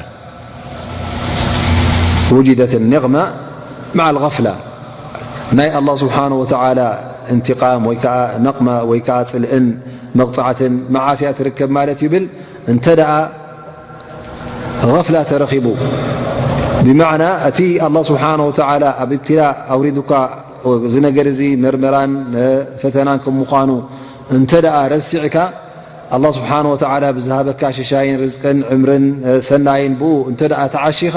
ውጅደት ኒቅማ መዓ ልገፍላ። ናይ ኣላህ ስብሓነ ወተዓላ እንትቃም ወይ ከዓ ነቅማ ወይ ከዓ ፅልእን መቕፃዕትን መዓስያ ትርከብ ማለት ይብል። እንተ ደኣ ገፍላ ተረኺቡ፣ ብማዕና እቲ ኣላህ ስብሓነ ወተዓላ ኣብ እብትላ ኣውሪዱካ፣ እዚ ነገር እዚ መርመራን ፈተናን ከም ምዃኑ እንተ ደኣ ረሲዕካ፣ ኣላህ ስብሓነ ወተዓላ ብዝሃበካ ሽሻይን ርዝቅን ዕምርን ሰናይን ብኡ እንተ ደኣ ተዓሺኻ፣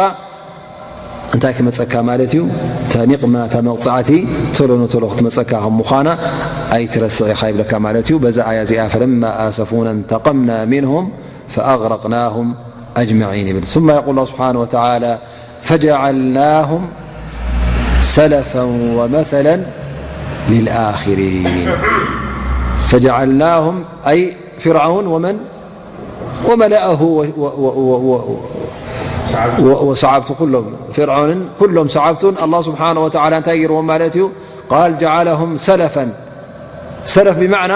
እንታይ ክመፀካ ማለት እዩ? እታ ኒቅማ፣ እታ መቕፃዕቲ ቶሎ ንቶሎ ክትመፀካ ከም ምዃና ኣይትረስዕ ኢኻ ይብለካ ማለት እዩ። በዛ ኣያ እዚኣ ፈለማ ኣሰፉና እንተቀምና ሚንሁም ፈኣግረቅናሁም ኣጅመዒን ይብል። ثم يقول الله سبحانه وتعالى فجعلناهم سلفا ومثلا للآخرين. فجعلناهم أي فرعون ومن وملأه و- و- و- و- و- و- وصعبته كلهم، فرعون كلهم صعبتون الله سبحانه وتعالى እንታይ ገይርዎም ማለት እዩ? قال جعلهم سلفا. ሰለፍ ብማዕና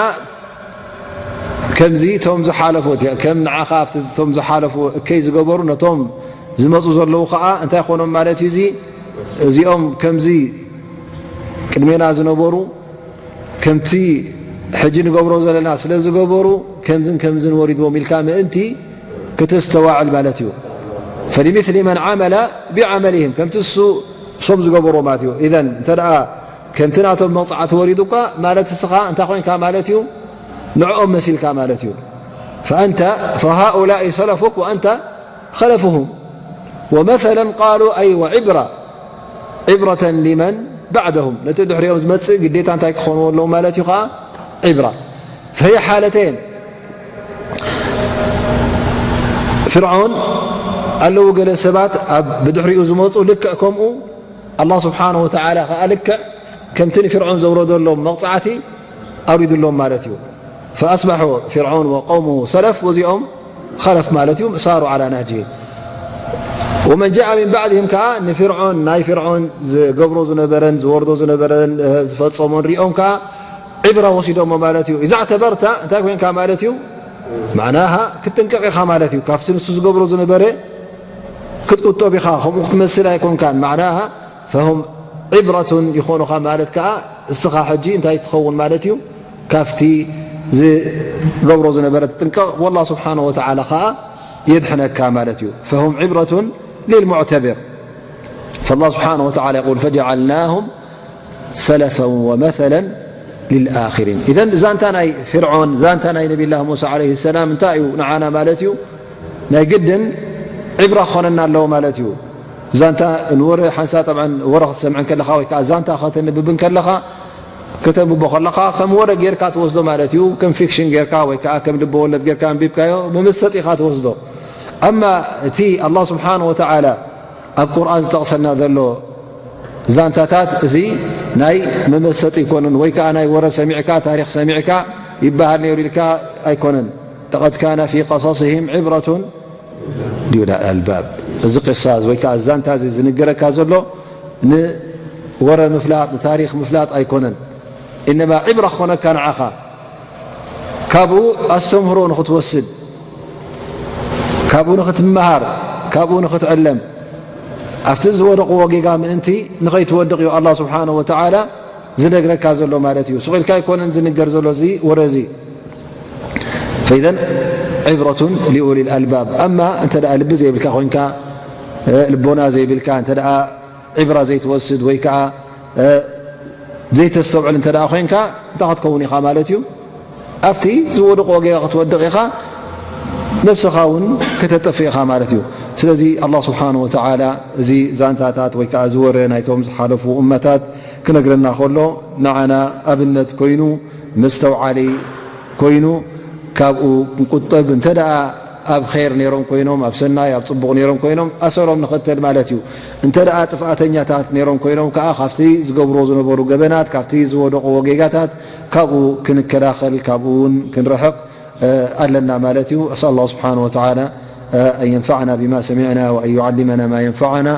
ከምዚ እቶም ዝሓለፉ፣ ከም ንዓኻ ኣብቲ እቶም ዝሓለፉ እከይ ዝገበሩ ነቶም ዝመፁ ዘለዉ ከዓ እንታይ ኾኖም ማለት እዩ? እዚ እዚኦም ከምዚ ቅድሜና ዝነበሩ ከምቲ ሕጂ ንገብሮ ዘለና ስለ ዝገበሩ ከምዝን ከምዝን ወሪድዎም ኢልካ ምእንቲ ክተስተዋዕል ማለት እዩ። فلمثل من عمل بعملهم ከምቲ እሱ እሶም ዝገበርዎ ማለት እዩ። ኢዘን እንተ ደኣ ከምቲ ናቶም መቕፃዕቲ ወሪዱካ ማለት እስኻ እንታይ ኮይንካ ማለት እዩ? ንዕኦም መሲልካ ማለት እዩ። فأنت فهؤلاء سلفك وأنت خلفهم ومثلا قالوا أي وعبرة عبرة لمن بعدهم ነቲ ድሕሪኦም ዝመፅእ ግዴታ እንታይ ክኾንዎ ኣለዉ ማለት እዩ ከዓ ዕብራ فهي حالتين ፍርዖን ኣለዉ ገለ ሰባት ኣብ ብድሕሪኡ ዝመፁ ልክዕ ከምኡ ኣላህ ስብሓነ ወተዓላ ከዓ ልክዕ ከምቲ ንፍርዖን ዘውረደሎም መቕፃዕቲ ኣውሪዱሎም ማለት እዩ። فأصبحوا فرعون وقومه سلف ወዚኦም خلف ማለት እዩ صاروا على نهجه ومن جاء من بعدهم ከዓ ንፍርዖን ናይ ፍርዖን ዝገብሮ ዝነበረን ዝወርዶ ዝነበረን ዝፈፀሞን ሪኦም ከዓ ዕብራ ወሲዶሞ ማለት እዩ። إذا اعتبرت እንታይ ኮይንካ ማለት እዩ? ማዕናሃ ክትጥንቀቕ ኢኻ ማለት እዩ። ካብቲ ንሱ ዝገብሮ ዝነበረ ክትቁጠብ ኢኻ። ከምኡ ክትመስል ኣይኮንካን። ማዕናሃ فهم عبرة ይኾኑኻ ማለት ከዓ እስኻ ሕጂ እንታይ ትኸውን ማለት እዩ? ካብቲ ዝገብሮ ዝነበረ ትጥንቀቕ። والله سبحانه وتعالى ከዓ የድሕነካ ማለት እዩ። فهم عبرة للمعتبر. فالله سبحانه وتعالى يقول فجعلناهم سلفا ومثلا للآخرين. إذن ዛንታ ናይ ፍርዖን ዛንታ ናይ ነቢላህ ሙሳ عليه السلام እንታይ እዩ ንዓና ማለት እዩ? ናይ ግድን ዕብራ ክኾነና ኣለዎ ማለት እዩ። ዛንታ ንወረ ሓንሳ طبعا ወረ ክትሰምዕ ከለኻ ወይ ከዓ ዛንታ ከተንብብ ከለኻ ከተንብቦ ከለኻ ከም ወረ ጌርካ ትወስዶ ማለት እዩ። ከም ፊክሽን ጌርካ ወይ ከዓ ከም ልበ ወለድ ጌርካ ኣንቢብካዮ መመሰጢ ኢኻ ትወስዶ። ኣማ እቲ ኣላህ ስብሓነ ወተዓላ ኣብ ቁርኣን ዝጠቕሰልና ዘሎ ዛንታታት እዚ ናይ መመሰጢ ኣይኮነን፣ ወይ ከዓ ናይ ወረ ሰሚዕካ ታሪክ ሰሚዕካ ይበሃል ነይሩ ኢልካ ኣይኮነን። لقد كان في قصصهم عبرة لأولي الألباب። እዚ ቅሳስ ወይ ከዓ ዛንታ እዚ ዝንገረካ ዘሎ ንወረ ምፍላጥ ንታሪክ ምፍላጥ ኣይኮነን። ኢነማ ዕብራ ክኾነካ ንዓኻ ካብኡ ኣስተምህሮ ንኽትወስድ ካብኡ ንኽትመሃር ካብኡ ንኽትዕለም ኣብቲ ዝወደቕዎ ጌጋ ምእንቲ ንኸይትወድቕ እዩ ኣላህ ስብሓነሁ ወተዓላ ዝነግረካ ዘሎ ማለት እዩ። ስቕ ኢልካ ኣይኮነን ዝንገር ዘሎ እዚ ወረ እዚ። فإذا عبرة لأولي الألباب. ኣማ እንተ ደኣ ልቢ ዘይብልካ ኮይንካ ልቦና ዘይብልካ እንተ ደኣ ዕብራ ዘይትወስድ ወይ ከዓ ዘይተስተውዕል እንተ ደኣ ኮይንካ እንታይ ክትከውን ኢኻ ማለት እዩ? ኣብቲ ዝወደቕዎ ጌጋ ክትወድቕ ኢኻ፣ ነብስኻ እውን ከተጥፍእ ኢኻ ማለት እዩ። ስለዚ ኣላህ ስብሓነሁ ወተዓላ እዚ ዛንታታት ወይ ከዓ እዚ ወረ ናይቶም ዝሓለፉ እመታት ክነግረና ከሎ ንዓና ኣብነት ኮይኑ፣ መስተውዓሊ ኮይኑ፣ ካብኡ ክንቁጠብ፣ እንተ ደኣ ኣብ ኸይር ነይሮም ኮይኖም፣ ኣብ ሰናይ፣ ኣብ ጽቡቕ ነይሮም ኮይኖም፣ ኣሰሮም ንኸተል ማለት እዩ። እንተ ደኣ ጥፍኣተኛታት ነይሮም ኮይኖም ከኣ፣ ካብቲ ዝገብርዎ ዝነበሩ ገበናት፣ ካብቲ ዝወደቕዎ ጌጋታት፣ ካብኡ ክንከላኸል፣ ካብኡ እውን ክንርሕቕ ኣለና ማለት እዩ። أسأل الله سبحانه وتعالى أن ينفعنا بما سمعنا وأن يعلمنا ما ينفعنا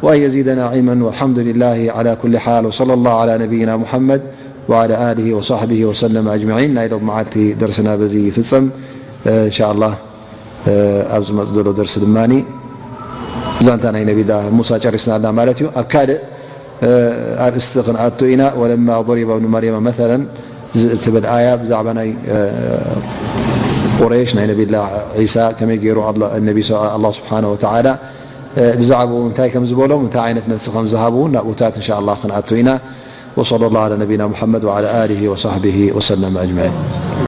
وأن يزيدنا علما، والحمد لله على كل حال، وصلى الله على نبينا محمد وعلى آله وصحبه وسلم أجمعين። ናይ ሎም መዓልቲ ደርስና በዚ ይፍጸም። إن شاء الله ኣብዚ ዝመጽእ ዘሎ ደርሲ ድማ ብዛንታ ናይ ነቢላ ሙሳ ጨሪስና ኣለና ማለት እዩ። ኣብ ካልእ ኣርእስቲ ክንኣቱ ኢና። ولما ضرب ابن مريم مثلا ትብል ኣያ ብዛዕባ ናይ ቁረይሽ፣ ናይ ነቢላ ዒሳ ከመይ ገይሩ ኣላ-፣ ነቢ ስ-፣ ኣላህ ስብሓነ ወተዓላ ብዛዕባኡ እንታይ ከም ዝበሎም፣ እንታይ ዓይነት መልሲ ከም ዝሃቡ እውን ናብኡታት እንሻ ኣላህ ክንኣቱ ኢና። وصلى الله على نبينا محمد وعلى آله وصحبه وسلم أجمعين.